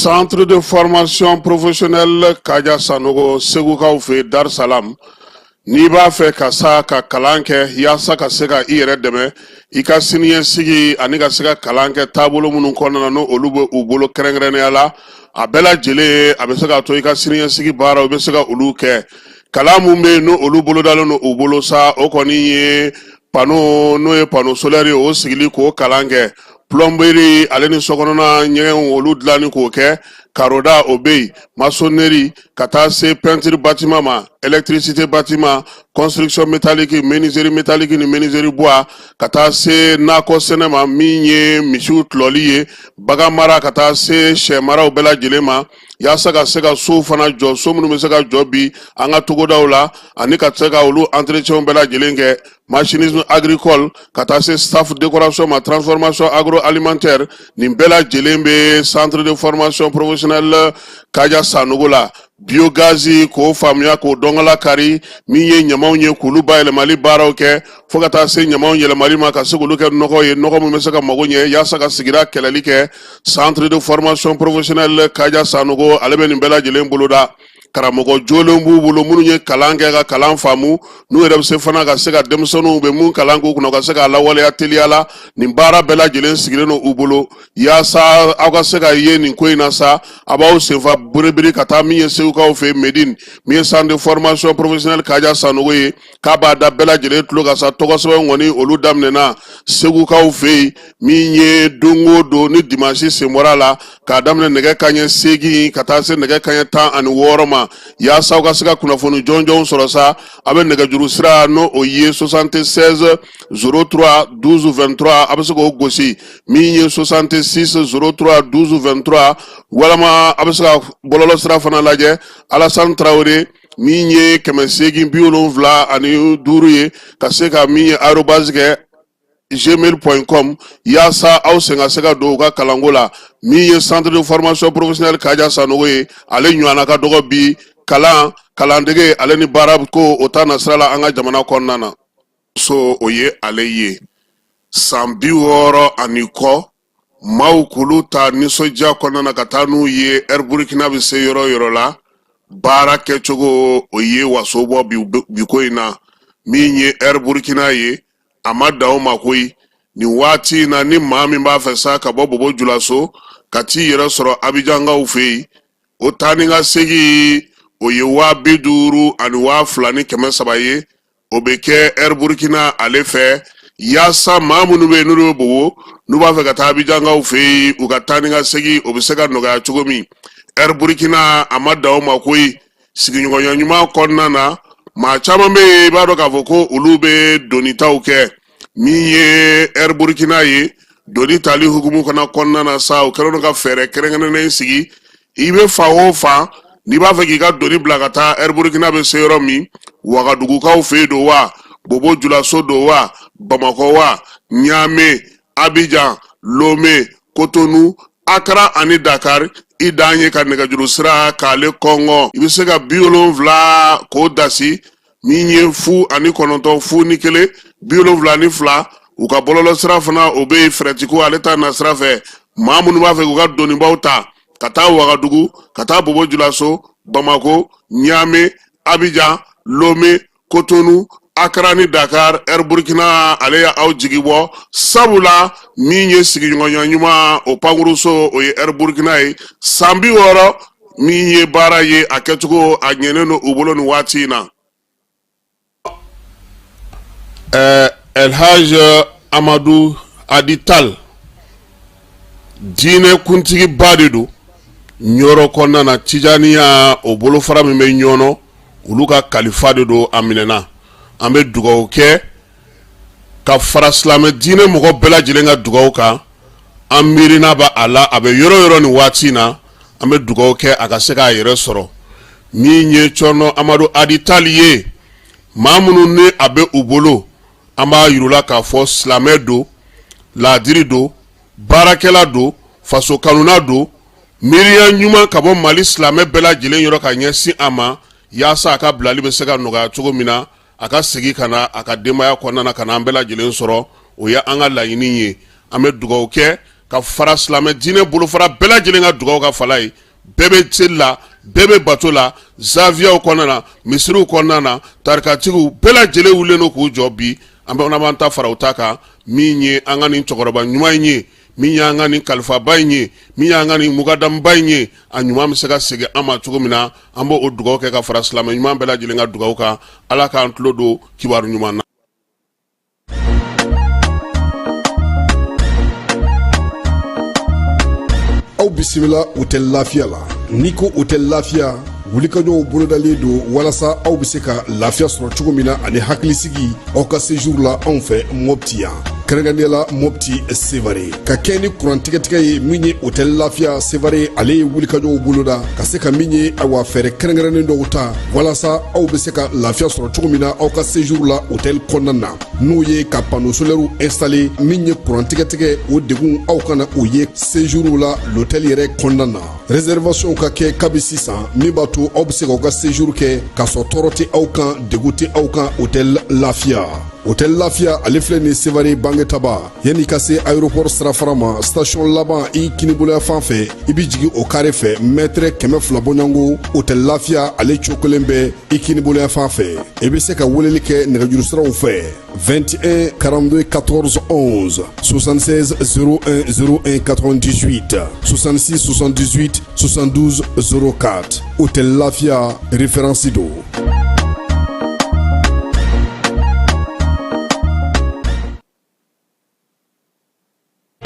Centre de formation professionnelle Kaja Sanogo Segukaw fɛ Dar Salam, n'i b'a fɛ ka sa ka kalan kɛ yaasa ka se ka i yɛrɛ dɛmɛ i ka siniɲɛsigi ani ka se ka kalan kɛ taabolo minnu kɔnɔna na, n'o olu bɛ u bolo kɛrɛnkɛrɛnnenya la, a bɛɛ lajɛlen a bɛ se k'a to i ka siniɲɛsigi baaraw i bɛ se ka olu kɛ. Kalan mun bɛ yen, n'o olu bolodalen don u bolo sa, o kɔni ye panneau, n'o ye panneau solaire ye, o sigili k'o kalan kɛ, plomberie ale ni sokɔnɔna ɲɛgɛnw olu dilanni k'o kɛ, karoda o bɛ yen, maçonnerie ka taa se peinture bâtiment ma, électricité bâtiment, construction métallique, menuiserie métallique ni menuiserie bois, ka taa se nakɔ sɛnɛ ma, min ye misiw tulɔli ye, bagan mara, ka taa se sɛ maraw bɛɛ lajɛlen ma, yaasa ka se ka sow fana jɔ, so minnu bɛ se ka jɔ bi an ka togodaw la, ani ka se ka olu entretien bɛɛ lajɛlen kɛ, machinisme agricole, ka taa se staff décoration ma, transformation agroalimentaire. Nin bɛɛ lajɛlen bɛ centre de formation professionnelle Kaja Sanogo la. Biogaz k'o faamuya, k'o dɔnkala kari, min ye ɲamaw ye, k'olu bayɛlɛmali baaraw kɛ, fo ka taa se ɲamaw yɛlɛmali ma ka se k'olu kɛ nɔgɔ ye, nɔgɔ min bɛ se ka mago ɲɛ yaasa ka sigida kɛlɛli kɛ. Centre de formation professionnelle Kaja Sanogo, ale bɛ nin bɛɛ lajɛlen boloda. Karamɔgɔ jolenw b'u bolo minnu ye kalan kɛ ka kalan faamu, n'u yɛrɛ bɛ se fana ka se ka denmisɛnninw bɛ mun kalan k'u kunna, ka se k'a lawaleya teliya la. Nin baara bɛɛ lajɛlen sigilen don u bolo yaasa aw ka se ka ye nin ko in na sa. A b'aw senfa biribiri ka taa min ye Segukaw fɛ Medine, min ye centre de formation professionnelle Kaja Sanogo ye, k'a b'a da bɛɛ lajɛlen tulo kan sa. Tɔgɔ sɛbɛn kɔni olu daminɛna Segukaw fɛ yen, min ye don o don ni dimansi sen bɔra a la, k'a daminɛ nɛgɛ kanɲɛ 8 ka taa se nɛgɛ kanɲɛ 16 ma. Yaasa aw ka se ka kunnafoni jɔnjɔnw sɔrɔ sa, a bɛ nɛgɛjuru sira, n'o o ye 76 03 12 23, a bɛ se k'o gosi, min ye 66 03 12 23, walama a bɛ se ka bɔlɔlɔ sira fana lajɛ, Alassane Traoré, min ye 875 ye, ka se ka min ye arobase kɛ gmail.com, yaasa aw sen ka se ka don u ka kalanko la. Min ye centre de formation professionnelle Kaja Sanogo ye, ale ɲɔgɔnna ka dɔgɔ bi kalan kalandege ale ni baara ko o ta nasira la an ka jamana kɔnɔna na. So o ye ale ye san 60 ani kɔ maaw k'olu ta nisɔndiya kɔnɔna na ka taa n'u ye Air Burkina bɛ se yɔrɔ o yɔrɔ la, baara kɛcogo o ye waso bɔ bi ko in na. Min ye Air Burkina ye, a ma dan o ma koyi. Nin waati in na, ni maa min b'a fɛ sa ka bɔ Bobo Julaso ka t'i yɛrɛ sɔrɔ Abijankaw fɛ yen, o taa ni ka segin o ye 50 000 ani 2300 ye. O bɛ kɛ Air Burkina ale fɛ, yaasa maa minnu bɛ yen n'olu bɛ Bobo, n'u b'a fɛ ka taa Abijankaw fɛ yen, u ka taa ni ka segin o bɛ se ka nɔgɔya cogo min. Air Burkina a ma dan o ma koyi. Sigiɲɔgɔnya ɲuman kɔnɔna na, maa caman bɛ yen, i b'a dɔn k'a fɔ ko olu bɛ donitaw kɛ. Min ye Air Burkina ye, doni tali hukumu fana kɔnɔna na sa, u kɛlen don ka fɛɛrɛ kɛrɛnkɛrɛnnen sigi. I bɛ fan o fan, n'i b'a fɛ k'i ka doni bila ka taa Air Burkina bɛ se yɔrɔ min, Wagadugukaw fɛ yen don wa, Bobo Julaso don wa, Bamakɔ wa, Ɲame, Abijan, Lome, Kotonu, Akara ani Dakar, i dan ye ka nɛgɛjuru sira k'ale kɔngɔ. I bɛ se ka 70 k'o dasi, min ye 0 ani 9, 0 ni 1, 72. U ka bɔlɔlɔ sira fana o bɛ yen, fɛrɛtiko ale ta nasira fɛ. Maa minnu b'a fɛ k'u ka donibaw ta ka taa Wagadugu, ka taa Bobo Julaso, Bamako, Ɲame, Abijan, Lome, Kotonu, Akara ni Dakar, Air Burkina ale ye aw jigi bɔ, sabula min ye sigiɲɔgɔnya ɲuman o pankuruso, o ye Air Burkina ye. San 60 min ye baara ye, a kɛcogo a ɲɛnen don u bolo nin waati in na. Elhaj Amadu Adi Tal, diinɛ kuntigiba de don. Ɲɔrɔ kɔnɔna na, Tijaniya o bolofara min bɛ Ɲɔnɔ, olu ka kalifa de don, a minɛna. An bɛ dugawu kɛ ka fara silamɛ diinɛ mɔgɔ bɛɛ lajɛlen ka dugawu kan. An miirina b'a a la, a bɛ yɔrɔ yɔrɔ nin waati in na, an bɛ dugawu kɛ a ka se k'a yɛrɛ sɔrɔ. Min ye Cɔrɔnɔ Amadu Adi Tali ye, maa minnu ni a bɛ u bolo, an b'a yir'u la k'a fɔ silamɛ don, laadiri don, baarakɛla don, faso kanuna don, miiriya ɲuman ka bɔ Mali silamɛ bɛɛ lajɛlen yɔrɔ ka ɲɛsin a ma, yaasa a ka bilali bɛ se ka nɔgɔya cogo min na, a ka segin ka na a ka denbaya kɔnɔna na, ka na an bɛɛ lajɛlen sɔrɔ. O ye an ka laɲini ye. An bɛ dugawu kɛ ka fara silamɛ diinɛ bolofara bɛɛ lajɛlen ka dugawu kan. Fala ye, bɛɛ bɛ seli la, bɛɛ bɛ bato la, zawiyaw kɔnɔna na, misiriw kɔnɔna na, tarikatigiw bɛɛ lajɛlen wulilen don k'u jɔ bi. An bɛ b'an ta fara u ta kan. Min ye an ka nin cɛkɔrɔba ɲuman in ye, min y'an ka nin kalifaba in ye, min y'an ka nin mukadamuba in ye, a ɲuman bɛ se ka segin an ma cogo min na, an b'o dugawu kɛ ka fara silamɛ ɲuman bɛɛ lajɛlen ka dugawu kan. Ala k'an tulo don kibaru ɲuman na. Aw bisimila Hôtel Lafiya la. N'i ko Hôtel Lafiya, wulikajɔw bolodalen don walasa aw bɛ se ka lafiya sɔrɔ cogo min na ani hakilisigi aw ka séjour la anw fɛ Mɔpti yan, kɛrɛnkɛrɛnnenya la Mɔpti Sevare. Ka kɛ ni kuran tigɛtigɛ ye, min ye Hôtel Lafiya Sevare, ale ye wulikajɔw boloda ka se ka min ye, awa, fɛɛrɛ kɛrɛnkɛrɛnnen dɔw ta walasa aw bɛ se ka lafiya sɔrɔ cogo min na aw ka séjour la hôtel kɔnɔna na, n'o ye ka panneau solaire installer. Min ye kuran tigɛtigɛ, o degun aw kana o ye séjour la l'hôtel yɛrɛ kɔnɔna na. Réservation ka kɛ kabi sisan, min b'a to aw bɛ se k'aw ka séjour kɛ k'a sɔrɔ tɔɔrɔ tɛ aw kan, degun tɛ aw kan. Hôtel Lafiya, Hôtel Lafiya, ale filɛ nin Sevare Bangetaba, yanni ka se aéroport sirafara ma, station laban i kiniboloya fan fɛ, i bɛ jigin o kare fɛ, mɛtɛrɛ 200 bɔɲɔgɔnko, Hôtel Lafiya ale cokolen bɛ i kiniboloya fan fɛ. I bɛ se ka weleli kɛ nɛgɛjuru siraw fɛ: 21 42 14 11, 76 01 01 98, 66 78 72 04. Hôtel Lafia, référence don.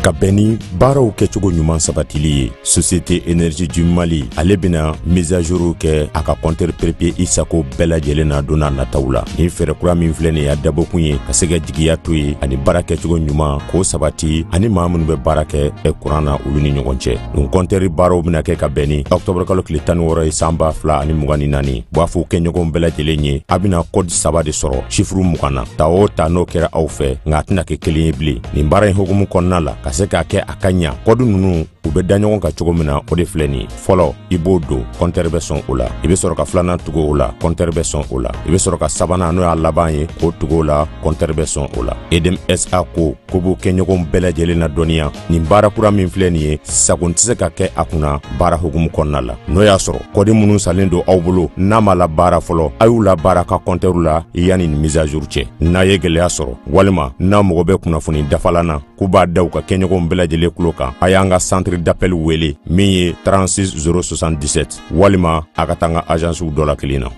Ka bɛn ni baaraw kɛcogo ɲuman sabatili ye, Société Énergie du Mali, ale bɛna mise à jour kɛ a ka compteur prépayé i sago bɛɛ lajɛlen na don n'a nataw la. Nin fɛɛrɛ kura min filɛ nin ye, a dabɔkun ye ka se ka jigiya to ye ani baara kɛcogo ɲuman k'o sabati ani maa minnu bɛ baara kɛ kuran na, olu ni ɲɔgɔn cɛ. Nin compteur baaraw bɛna kɛ ka bɛn ni octobre kalo tile 16 ye, san 2024. B'a fɔ kɛɲɔgɔn bɛɛ lajɛlen ye, a bɛna code saba de sɔrɔ chiffre 20 na. Ta o ta, n'o kɛra aw fɛ, nka a tɛna kɛ kelen ye bilen. Nin baara in hukumu kɔnɔna la, ka se k'a kɛ a ka ɲa, kɔdu ninnu u bɛ da ɲɔgɔn kan cogo min na, o de filɛ nin ye. Fɔlɔ, i b'o don, kɔntɛri bɛ sɔn o la. I bɛ sɔrɔ ka filanan tugu o la, kɔntɛri bɛ sɔn o la. I bɛ sɔrɔ ka sabanan, n'o y'a laban ye, k'o tugu o la, kɔntɛri bɛ sɔn o la. Edm SA ko ko b'u kɛɲɔgɔnw bɛɛ lajɛlen na dɔnniya, nin baara kura min filɛ nin ye, sagon tɛ se ka kɛ a kunna baara hukumu kɔnɔna la. N'o y'a sɔrɔ kɔdi minnu salen don aw bolo, n'a ma labaara fɔlɔ, a y'u labaara ka kɔntɛriw la yanni nin mise à jour cɛ. N'a ye gɛlɛya sɔrɔ walima n'a mago bɛ kunnafoni dafalan na, k'u b'a da u ka kɛɲɔgɔnw bɛɛ lajɛlen tulo kan, a y'an ka centre d'appel wele min ye 36 077, walima a ka taa an ka agencew dɔ la kelen na.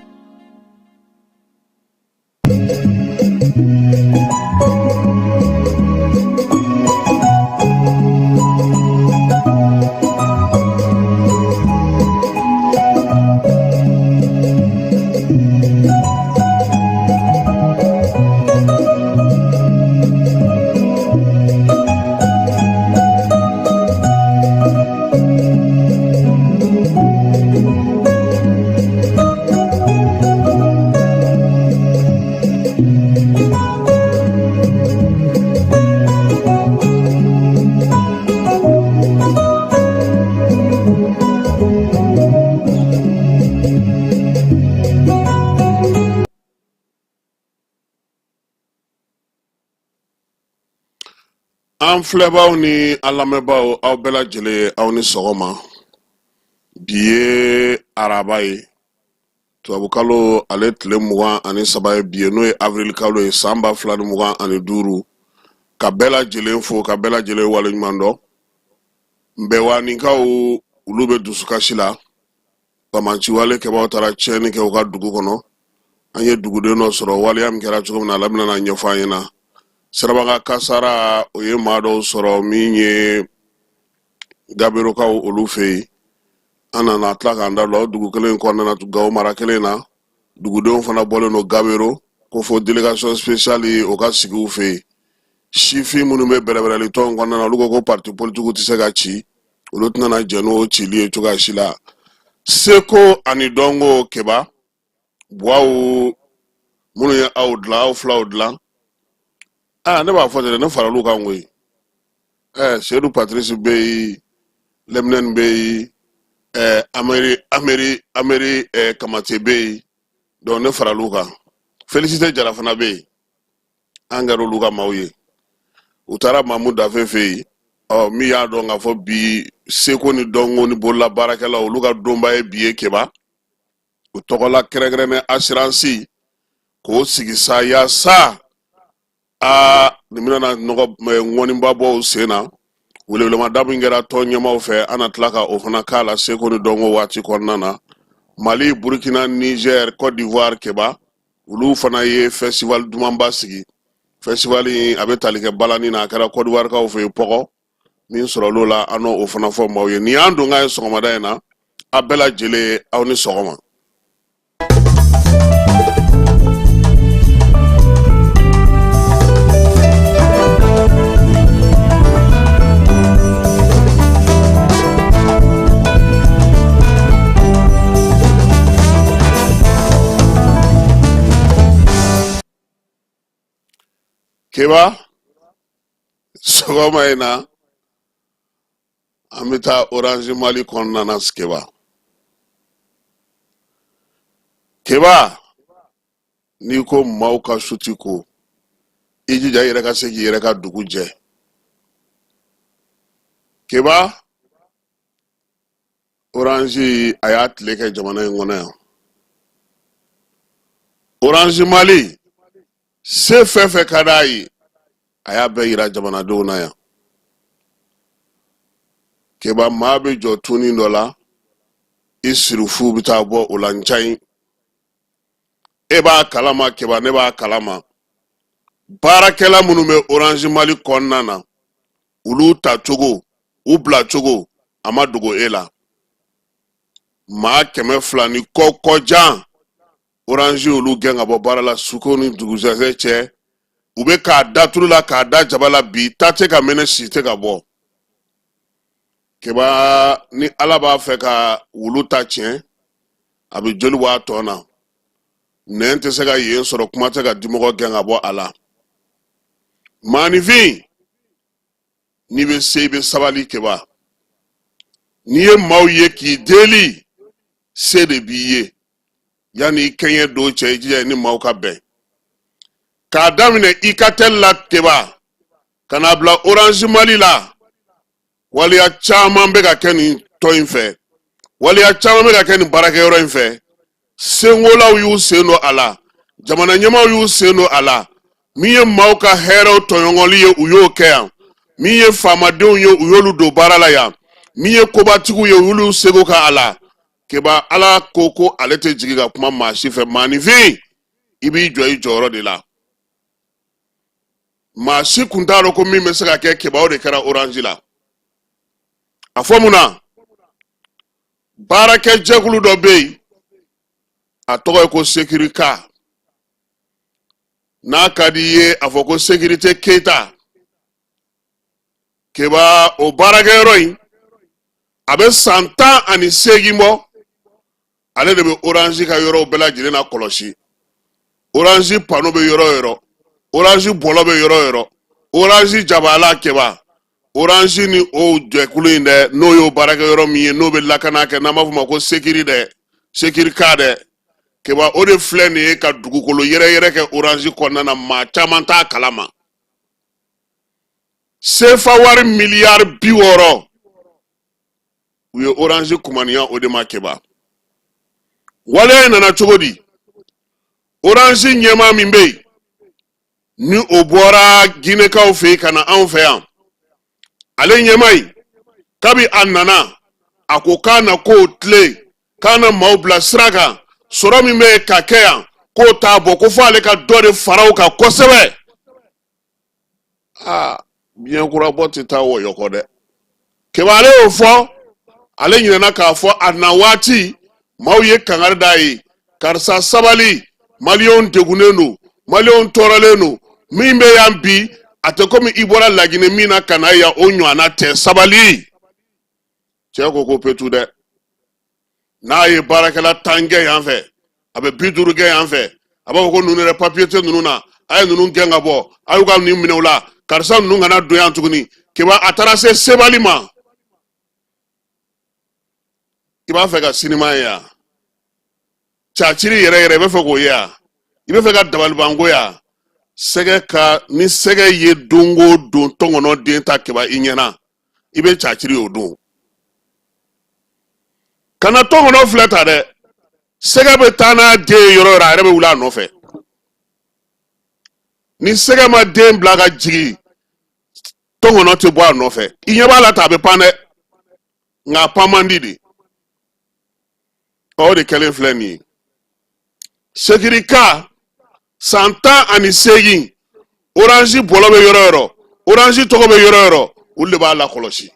An filɛbaaw ni an lamɛnbaaw, aw bɛɛ lajɛlen, aw ni sɔgɔma. Bi ye araba ye, tubabukalo ale tile 23 ye bi ye, n'o ye avril kalo ye, san 2025. Ka bɛɛ lajɛlen fo, ka bɛɛ lajɛlen waleɲuman dɔn. Nbɛwaninkaw, olu bɛ dusukasi la. Banbaanciwale kɛbaaw taara tiɲɛni kɛ u ka dugu kɔnɔ. An ye duguden dɔ sɔrɔ, waleya min kɛra cogo min na, ala bɛna n'a ɲɛfɔ an ɲɛna. Sirabakan kasara, o ye maa dɔw sɔrɔ min ye Gaberokaw olu fɛ yen. An nana tila k'an da don o dugu kelen in kɔnɔna na, Gawo mara kelen na. Dugudenw fana bɔlen don Gabero ko fo délégation spéciale o ka sigi u fɛ yen. Sifin minnu bɛ bɛrɛbɛrɛli tɔn kɔnɔna na, olu ko ko parti politikiw tɛ se ka ci, olu tɛna na jɛn n'o cili ye cogoya si la. Seko ani dɔnko, Keba Buwaw minnu ye aw dilan, aw filaw dilan, aa ne b'a fɔ ten dɛ, ne faral'u kan koyi. Sedu Patrice bɛ yen, Lɛminɛni bɛ yen, Ameri Ameri Ameri Kamate bɛ yen, donc ne faral'u kan. Félicité Jara fana bɛ yen. An kɛra olu ka maaw ye. U taara Mamu Dafe fɛ yen. Ɔ min y'a dɔn k'a fɔ bi seko ni dɔnko ni bolola baarakɛlaw, olu ka donba ye bi ye Keba. U tɔgɔla kɛrɛnkɛrɛnnen assurance k'o sigi sa, yaasa aa nin bɛna nɔgɔ ŋɔniba bɔ u sen na. Welewelemada min kɛra tɔn ɲɛmaaw fɛ, an na tila ka o fana k'a la seko ni dɔnko waati kɔnɔna na. Mali, Burkina, Niger, Côte d'Ivoire, Keba, olu fana ye festival dumanba sigi. Festival in a bɛ tali kɛ balani na. A kɛra Côte d'Ivoire kaw fɛ yen pɔgɔ min sɔrɔl'o la, an n'o fana fɔ maaw ye. Nin y'an donkan ye sɔgɔmada in na. A bɛɛ lajɛlen, aw ni sɔgɔma. Keba, sɔgɔma in na an bɛ taa Orange Mali kɔnɔna na. Keba, Keba, n'i ko maaw ka su ti ko, i jija i yɛrɛ ka se k'i yɛrɛ ka dugu jɛ. Keba, Orange a y'a tile kɛ jamana in kɔnɔ yan. Orange Mali se fɛn fɛn ka d'a ye, a y'a bɛɛ yira jamanadenw na yan. Keba, maa bɛ jɔ tunni dɔ la, i sirifu bɛ taa bɔ o la ncayi. E b'a kalama Keba, ne b'a kalama, baarakɛla minnu bɛ Orange Mali kɔnɔna na, olu tacogo, u bilacogo, a ma dogo e la. Maa 200 ni kɔ kɔjan, Orange olu gɛn ka bɔ baara la suko ni dugujɛ cɛ. U bɛ k'a da tulu la, k'a da jaba la bi, ta tɛ ka mɛnɛ, si tɛ ka bɔ. Keba, ni Ala b'a fɛ ka wulu ta tiɲɛ, a bɛ joli bɔ a tɔn na. Nɛn tɛ se ka yen sɔrɔ, kuma tɛ ka dimɔgɔ gɛn ka bɔ a la. Maaninfin, n'i bɛ se, i bɛ sabali. Keba, n'i ye maaw ye k'i deli, se de b'i ye. Yanni i kɛɲɛ don cɛ, i jija i ni maaw ka bɛn. K'a daminɛ Ikatel la Keba, ka n'a bila Orange Mali la, waleya caman bɛ ka kɛ nin tɔn in fɛ, waleya caman bɛ ka kɛ nin baarakɛyɔrɔ in fɛ. Senkolaw y'u sen don a la, jamana ɲɛmaaw y'u sen don a la. Min ye maaw ka hɛrɛw tɔɲɔgɔnli ye, u y'o kɛ yan. Min ye faamadenw ye, u y'olu don baara la yan. Min ye kobatigiw ye, u y'olu seko kɛ a la. Keba, Ala ko ko ale tɛ jigin ka kuma maa si fɛ. Maaninfin, i b'i jɔ i jɔyɔrɔ de la. Maa si kun t'a dɔn ko min bɛ se ka kɛ. Keba, o de kɛra Orange la. A fɔ mun na? Baarakɛ jɛkulu dɔ bɛ yen, a tɔgɔ ye ko Sekirika. N'a ka di i ye, a fɔ ko Sécurité Keyita. Keba, o baarakɛyɔrɔ in, a bɛ san 18 bɔ, ale de bɛ Orange ka yɔrɔw bɛɛ lajɛlen na kɔlɔsi. Orange panneau bɛ yɔrɔ o yɔrɔ, Orange bɔlɔ bɛ yɔrɔ o yɔrɔ, Orange jabala. Keba, Orange ni o jɛkulu in dɛ, n'o y'o baarakɛyɔrɔ min ye, n'o bɛ lakana kɛ, n'an b'a fɔ o ma ko sekiri dɛ, Sekirika dɛ. Keba, o de filɛ nin ye ka dugukolo yɛrɛyɛrɛ kɛ Orange kɔnɔna na, maa caman t'a kalama. Sefa wari miliyari 60, u ye Orange kumaniya o de ma. Keba, waleya in nana cogo di? Orange ɲɛmaa min bɛ yen, ni o bɔra Ginɛkaw fɛ yen ka na anw fɛ yan, ale ɲɛmaa in, kabi a nana, a ko k'a na kow tilen, k'a na maaw bila sira kan. Sɔrɔ min bɛ ka kɛ yan, k'o t'a bɔ, ko fo ale ka dɔ de fara o kan kosɛbɛ. Aa, biɲɛ kura bɔ tɛ taa wɔyɔ kɔ dɛ. Keba, ale y'o fɔ. Ale ɲinɛna k'a fɔ a na waati maaw ye kangari d'a ye, karisa sabali, maliyɛnw degunnen don, maliyɛnw tɔɔrɔlen don, min bɛ yan bi a tɛ komi i bɔra Laginɛ min na ka na yan, o ɲɔgɔnna tɛ, sabali. Cɛ ko ko petu dɛ, n'a ye baarakɛla 10 gɛn yan fɛ, a bɛ 50 gɛn yan fɛ, a b'a fɔ ko ninnu yɛrɛ papiye tɛ ninnu na, a ye ninnu gɛn ka bɔ, a y'u ka nin minɛ u la, karisa ninnu kana don yan tuguni. Keba, a taara se sebali ma. I b'a fɛ ka sinima ye yan, caciri yɛrɛ yɛrɛ, i bɛ fɛ k'o ye yan, i bɛ fɛ ka dabalibanko yan. Sɛgɛ ka ni sɛgɛ ye don o don tɔnkɔnɔ den ta Keba i ɲɛna, i bɛ caciri o don. Kana tɔnkɔnɔ filɛ ta dɛ, sɛgɛ bɛ taa n'a den ye yɔrɔ o yɔrɔ, a yɛrɛ bɛ wuli a nɔfɛ. Ni sɛgɛ ma den bila ka jigin, tɔnkɔnɔ tɛ bɔ a nɔfɛ. I ɲɛ b'a la ta, a bɛ pan dɛ, nka a pan man di de. O de kɛlen filɛ nin ye. Sekirika san 18, Orange bɔlɔ bɛ yɔrɔ o yɔrɔ, Orange tɔgɔ bɛ yɔrɔ o yɔrɔ, olu de b'a lakɔlɔsi.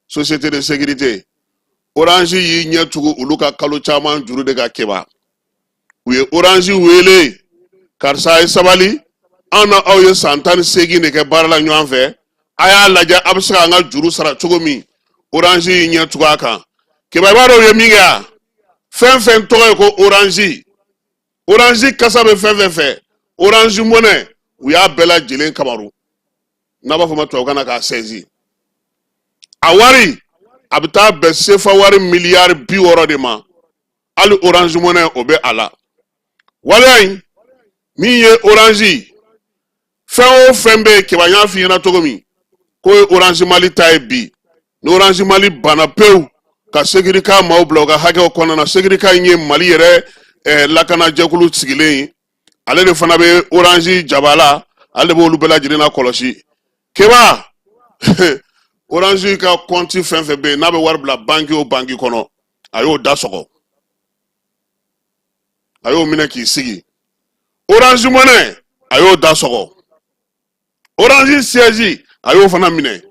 Société de sécurité Orange y'i ɲɛ tugu olu ka kalo caman juru de ka Keba. U ye Orange wele, karisa, ye sabali, an na aw ye san 18 de kɛ baara la ɲɔgɔn fɛ, a y'a lajɛ a bɛ se k'an ka juru sara cogo min. Orange y'i ɲɛ tugu a kan. Keba, i b'a dɔn u ye min kɛ yan? Fɛn fɛn tɔgɔ ye ko Orange, Orange kasa bɛ fɛn fɛn fɛ, Orange Money, u y'a bɛɛ lajɛlen kamaru, n'a b'a fɔ ma tubabukan na k'a saisi. A wari a bɛ taa bɛn sefa wari miliyari 60 de ma. Hali Orange Money o bɛ a la. Waleya in min ye Orange, fɛn o fɛn bɛ yen, Keba, n y'a f'i ɲɛna cogo min k'o ye Orange Mali ta ye bi, ni Orange Mali banna pewu ka Sekirika maaw bila u ka hakɛw kɔnɔna na, Sekirika in ye Mali yɛrɛ lakanajɛkulu sigilen ye, ale de fana bɛ Orange jabala, ale de b'olu bɛɛ lajɛlen na kɔlɔsi. Keba, Orange ka kɔnti fɛn fɛn bɛ yen n'a bɛ wari bila banki o banki kɔnɔ, a y'o da sɔgɔ, a y'o minɛ k'i sigi. Orange Money, a y'o da sɔgɔ. Orange siège, a y'o fana minɛ.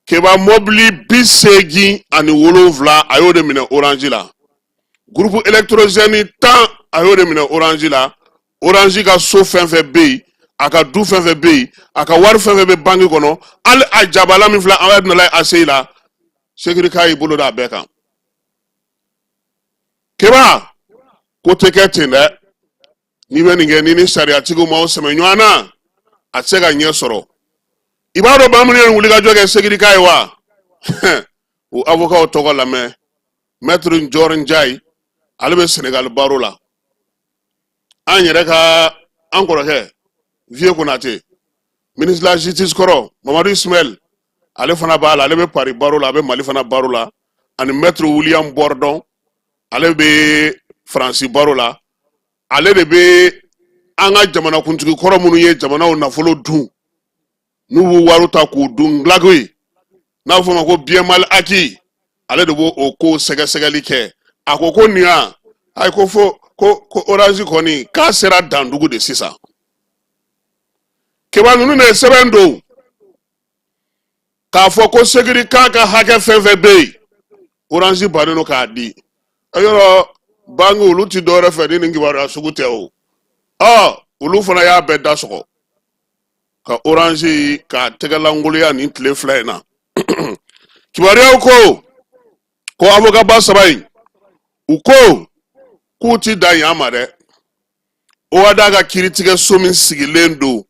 Keba, mɔbili 87, a y'o de minɛ Orange la. Groupe électrogène 10, a y'o de minɛ Orange la. Orange ka so fɛn fɛn bɛ yen, a ka du fɛn fɛn bɛ yen, a ka wari fɛn fɛn bɛ banki kɔnɔ, hali a jabala min filɛ an bɛ nala ACI la, Sekirika y'i bolo da a bɛɛ kan. Keba, ko tɛ kɛ ten dɛ. N'i bɛ nin kɛ, ni sariyatigiw m'aw sɛmɛ ɲɔgɔn na, a tɛ se ka ɲɛ sɔrɔ. I b'a dɔn maa minnu ye nin wulikajɔ kɛ Sekirika ye wa? O avocat tɔgɔ lamɛn: Maître Ndior Ndiaye, ale bɛ Senegal barreau la. An yɛrɛ ka an kɔrɔkɛ Vieux Konate, ministre de la Justice kɔrɔ, Mamadu Ismaël, ale fana b'a la, ale bɛ Paris barreau la, a bɛ Mali fana barreau la. Ani Maître William Bourdon, ale bɛ Faransi barreau la. Ale de bɛ an ka jamanakuntigi kɔrɔ minnu ye jamanaw nafolo dun, n'u b'u wariw ta k'u dun ngilakoyi ye, n'a bɛ f'o ma ko bien mal acquis, ale de b'o o ko sɛgɛsɛgɛli kɛ. A ko ko nin ya, ayi, ko fo ko Orange kɔni k'a sera dandugu de sisan. Keba, ninnu de ye sɛbɛn don k'a fɔ ko Sekirika ka hakɛ fɛn fɛn bɛ yen, Orange bannen don k'a di. A yɔrɔ banki, olu ti dɔwɛrɛ fɛ ni nin kibaruya sugu tɛ o. Ɔ olu fana y'a bɛɛ da sɔgɔ ka Orange k'a tɛgɛlankoloya nin tile 2 in na. Kibaruyaw ko avocat ba saba in, u ko k'u ti dan yan ma dɛ. OHADA ka kiiritigɛso min sigilen don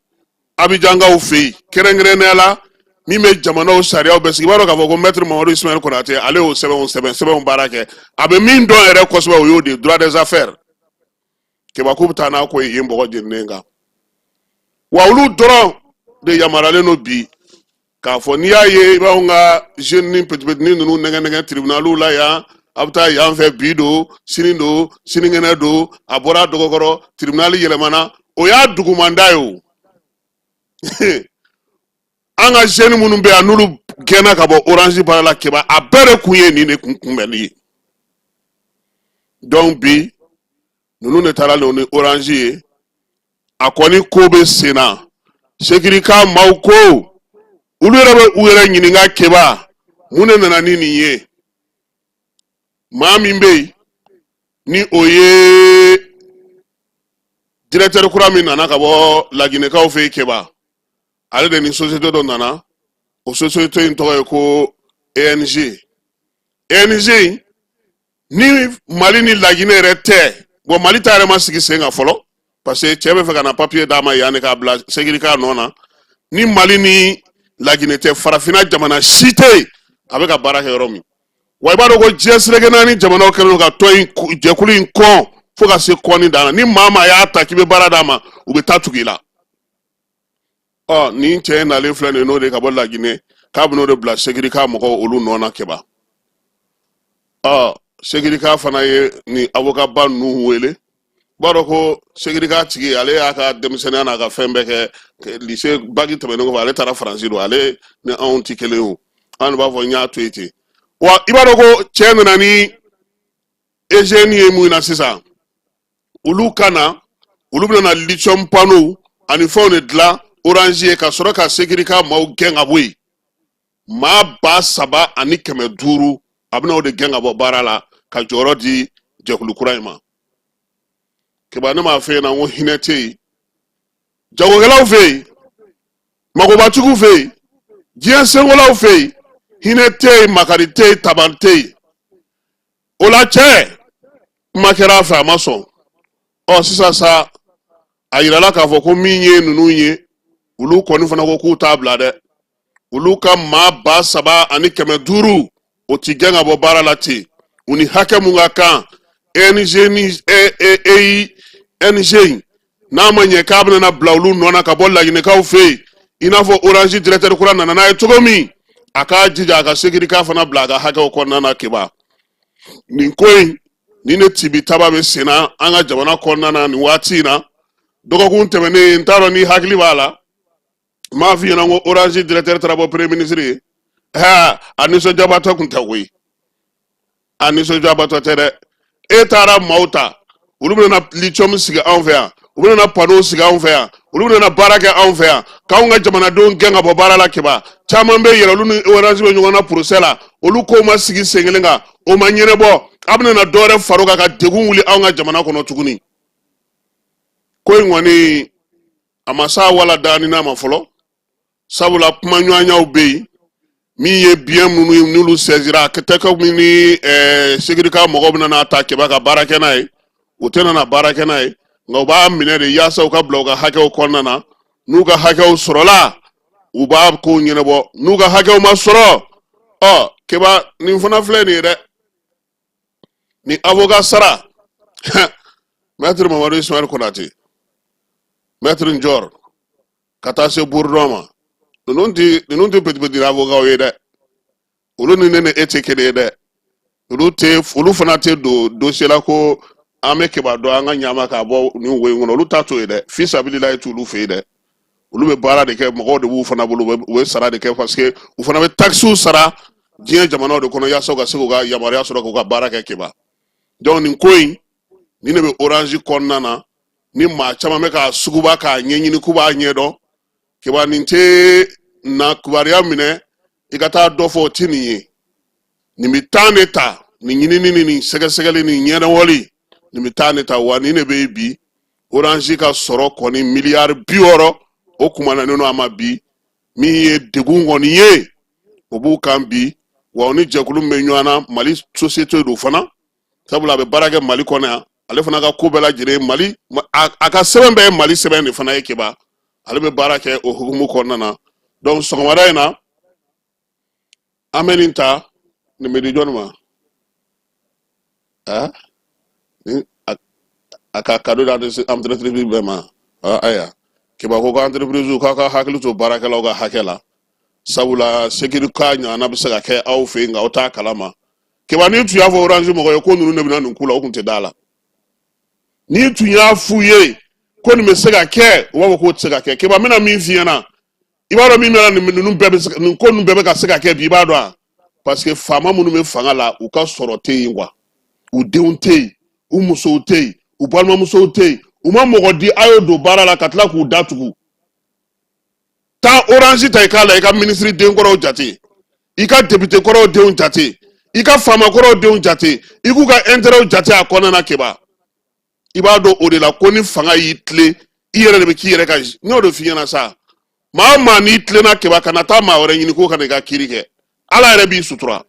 Abijankaw fɛ yen, kɛrɛnkɛrɛnnenya la min bɛ jamanaw sariyaw bɛɛ sigi, i b'a dɔn k'a fɔ ko Maître Mamadu Ismaël Konate, ale y'o sɛbɛnw sɛbɛn, sɛbɛnw baara kɛ, a bɛ min dɔn yɛrɛ kosɛbɛ, o y'o de ye, droit des affaires. Keba, k'u bɛ taa n'a ko ye yen bɔgɔ jeninen kan wa. Olu dɔrɔn de yamaruyalen don bi k'a fɔ n'i y'a ye i b'anw ka jeune ni petit petitnin ninnu nɛgɛ nɛgɛ tribunaliw la yan, a bɛ taa yan fɛ bi don, sini don, sinikɛnɛ don, a bɔra a dɔgɔkɔrɔ, tribunal yɛlɛmana, o y'a dugumanda ye. O an ka jeune minnu bɛ yan, n'olu gɛnna ka bɔ Orange baara la, Keba, a bɛɛ de kun ye nin de kun kunbɛnli ye. Donc bi ninnu de taara ni Orange ye. A kɔni ko bɛ sen na. Sekirika maaw ko Olu yɛrɛ bɛ u yɛrɛ ɲininka, Keba, mun de nana ni nin ye? Maa min bɛ yen ni o ye directeur kura min nana ka bɔ Laginɛkaw fɛ yen, Keba, ale de ni société dɔ nana. O société in tɔgɔ ye ko ENG. ENG in ni Mali ni Laginɛ yɛrɛ tɛ. Bon, Mali ta yɛrɛ ma sigi sen kan fɔlɔ, parce que cɛ bɛ fɛ ka na papier d'a ma yanni k'a bila Securica nɔ na. Ni Mali ni Laginɛ tɛ, farafinna jamana si tɛ yen a bɛ ka baara kɛ yɔrɔ min. Wa i b'a dɔn ko diɲɛ seleke naani jamanaw kɛlen don ka tɔn in, jɛkulu in kɔn fo ka se kɔnni dan na. Ni maa maa y'a ta k'i bɛ baara d'a ma, u bɛ taa tugu i la. Ɔ, nin cɛ in nalen filɛ nin ye, n'o de ka bɔ Laginɛ, k'a bɛn'o de bila Securica mɔgɔw olu nɔ na, Keba. Ɔ, Securica fana ye nin avocat ba ninnu wele. B'a dɔn ko Securica tigi, ale y'a ka denmisɛnninya n'a ka fɛn bɛɛ kɛ lycée, bac tɛmɛnen kɔfɛ, ale taara Faransi don. Ale ni anw tɛ kelen ye o. An de b'a fɔ n y'a to yen ten. Wa i b'a dɔn ko cɛ nana ni EGN ye mun na sisan? Olu ka na, olu bɛna na lithium panneau ani fɛnw de dilan Orange ye, ka sɔrɔ ka Securica maaw gɛn ka bɔ yen. Maa 3500, a bɛna o de gɛn ka bɔ baara la ka jɔyɔrɔ di jɛkulu kura in ma. Keba, ne m'a f'e ɲɛna ko hinɛ tɛ yen jagokɛlaw fɛ yen, magobatigiw fɛ yen, diɲɛ senkolaw fɛ yen? Hinɛ tɛ yen, makari tɛ yen, taban tɛ yen. O la, cɛ, kuma kɛra a fɛ, a ma sɔn. Ɔ, sisan sa, a yirala k'a fɔ ko min ye ninnu ye, olu kɔni fana ko k'u t'a bila dɛ. Olu ka maa 3500, o ti gɛn ka bɔ baara la ten. U ni hakɛ mun ka kan, ENG ni EING in, n'a ma ɲɛ k'a bɛna bila olu nɔ na ka bɔ Laginɛkaw fɛ yen, i n'a fɔ Orange directeur kura nana n'a ye cogo min, a k'a jija a ka Securica fana bila a ka hakɛw kɔnɔna na. Keba, nin ko in ni ne tibi taba bɛ senna an ka jamana kɔnɔna na nin waati in na. Dɔgɔkun tɛmɛnen, n t'a dɔn ni hakili b'a la, n m'a f'i ɲɛna ko Orange directeur taara bɔ premier ministre ye. A nisɔndiyabatɔ kun tɛ koyi, a nisɔndiyabatɔ tɛ dɛ. E taara maaw ta, olu bɛna lithium sigi anw fɛ yan, u bɛna panneau sigi anw fɛ yan, olu bɛna baara kɛ anw fɛ yan, k'anw ka jamanadenw gɛn ka bɔ baara la. Keba, caman bɛ yɛrɛ, olu ni Orange bɛ ɲɔgɔn na procès la, olu kow ma sigi sen kelen kan, o ma ɲɛnabɔ. A bɛna na dɔ wɛrɛ far'o kan ka degun wuli anw ka jamana kɔnɔ tuguni. Ko in kɔni, a ma s'a wala daani n'a ma fɔlɔ, sabula kumaɲɔgɔnyaw bɛ yen. Min ye biens minnu ye, n'olu saisira, a tɛ komi ni Securica mɔgɔw bɛna n'a ta, Keba, ka baara kɛ n'a ye. U tɛna na baara kɛ n'a ye, nka u b'a minɛ de yaasa u ka bila u ka hakɛw kɔnɔna na. N'u ka hakɛw sɔrɔla, u b'a kow ɲɛnabɔ. N'u ka hakɛw ma sɔrɔ, ɔ, Keba, nin fana filɛ nin ye dɛ. Ni avocat sara, maître Mamadu Ismaël Konate, maître Njɔr, ka taa se Bourdon ma, ninnu tɛ petit petit avocat ye dɛ. Olu ni ne ni e tɛ kelen ye dɛ. Olu tɛ, olu fana tɛ don dossier la ko an bɛ Keba dɔn, an ka ɲama k'a bɔ nin wo in kɔnɔ. Olu t'a to yen dɛ. Fi sabililayi t'olu fɛ yen dɛ. Olu bɛ baara de kɛ, mɔgɔw de b'u fana bolo, u bɛ sara de kɛ, parce que u fana bɛ taxes sara diɲɛ jamanaw de kɔnɔ yaasa u ka se k'u ka yamaruya sɔrɔ k'u ka baara kɛ, Keba. Donc nin ko in ni ne bɛ Orange kɔnɔna na, ni maa caman bɛ k'a suguba k'a ɲɛɲini k'u b'a ɲɛdɔn. Keba, nin tɛ na kibaruya minɛ i ka taa dɔ fɔ, o tɛ nin ye. Nin bɛ temps de ta, nin ɲinini ni nin sɛgɛsɛgɛli ni ɲɛnabɔli, nin bɛ temps de ta. Wa nin de bɛ yen bi, Orange ka sɔrɔ kɔni miliyari 60, o kumananen don a ma bi. Min ye degun kɔni ye, o b'u kan bi. Wa o ni jɛkulu min bɛ ɲɔgɔn na, Mali société don fana, sabula a bɛ baara kɛ Mali kɔnɔ yan. Ale fana ka ko bɛɛ lajɛlen Mali, a ka sɛbɛn bɛɛ ye Mali sɛbɛn de fana ye. Keba, ale bɛ baara kɛ o hukumu kɔnɔna na. Donc sɔgɔmada in na, an bɛ nin ta, nin bɛ di jɔnni ma? Ni a ka cadeau di entreprise bɛɛ ma. Ayiwa, Keba ko entreprise k'aw ka hakili to baarakɛlaw ka hakɛ la, sabula Securica ɲɔgɔnna bɛ se ka kɛ aw fɛ yen, nka aw t'a kalama. Keba, n'i tun y'a fɔ Orange mɔgɔ ye ko ninnu de bɛna nin k'u la, o tun tɛ da la. N'i tun y'a f'u ye ko nin bɛ se ka kɛ, u b'a fɔ k'o tɛ se ka kɛ. Keba, n bɛna min f'i ɲɛna, i b'a dɔn min bɛna ninnu bɛɛ bɛ se, nin ko ninnu bɛɛ bɛ ka se ka kɛ bi, i b'a dɔn wa? Parce que faama minnu bɛ fanga la, u ka sɔrɔ tɛ yen quoi. U denw tɛ yen, u musow tɛ yen, u balimamusow tɛ yen. U ma mɔgɔ di a y'o don baara la ka tila k'u datugu. Taa Orange ta i k'a la, i ka minisiri den kɔrɔw jate, i ka député kɔrɔw denw jate, i ka faama kɔrɔw denw jate, i k'u ka intérêt jate a kɔnɔna na. Keba, i b'a dɔn o de la ko ni fanga y'i tilen, i yɛrɛ de bɛ k'i yɛrɛ ka. N y'o de f'i ɲɛna sa, maa o maa n'i tilenna, Keba, kana taa maa wɛrɛ ɲini ko ka na i ka kiiri kɛ. Ala yɛrɛ b'i sutura.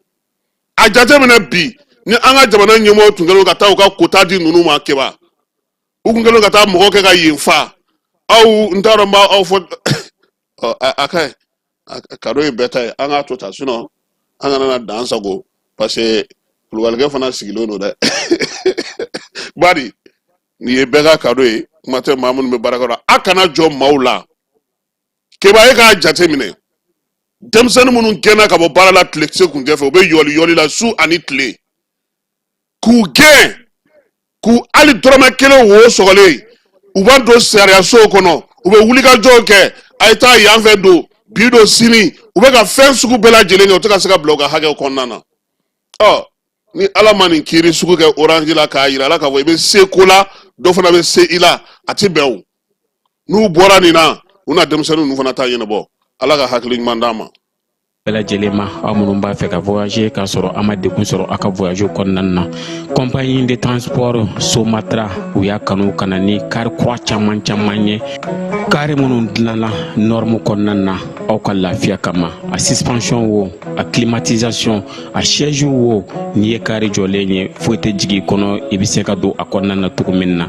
A jateminɛ bi, ni an ka jamana ɲɛmɔgɔw tun kɛlen ka taa u ka kota di ninnu ma, Keba, u tun kɛlen ka taa mɔgɔ kɛ ka yen fa. Aw, n t'a dɔn n b'aw fɔ. A ka ɲi, kado ye bɛɛ ta ye, an k'a to tan, sinon an kana na dan sago, parce que kulubalikɛ fana sigilen don dɛ. Bari nin ye bɛɛ ka kado ye, kuma tɛ maa minnu bɛ baarakɛyɔrɔ la. A kana jɔ maaw la. Keba, e k'a jate minɛ, denmisɛnnin minnu gɛnna ka bɔ baara la tile se kun tɛ fɛ, u bɛ yɔli yɔli la su ani tile, k'u gɛn k'u hali dɔrɔmɛ kelen wo sɔgɔlen, u b'a don sariyasow kɔnɔ, u bɛ wulikajɔw kɛ, a ye taa yan fɛ don bi don sini, u bɛ ka fɛn sugu bɛɛ lajɛlen kɛ, u tɛ ka se ka bila u ka hakɛw kɔnɔna na. Ɔ, ni Ala ma nin kiiri sugu kɛ Orange la k'a yira a la k'a fɔ i bɛ se ko la, dɔ fana bɛ se i la, a ti bɛn o. N'u bɔra nin na, u na denmisɛnnin ninnu fana ta ɲɛnabɔ. Ala ka hakili ɲuman d'an ma. Bɛɛ lajɛlen ma, aw minnu b'a fɛ ka voyager k'a sɔrɔ a ma degun sɔrɔ aw ka voyage kɔnɔna na, compagnie de transport Somatra, u y'a kanu ka na ni kari kura caman caman ye, kari minnu dilanna norme kɔnɔna na aw ka lafiya kama. A suspension wo, a climatisation, a siège wo, n'i ye kari jɔlen ye, foyi tɛ jigin i kɔnɔ, i bɛ se ka don a kɔnɔna na cogo min na.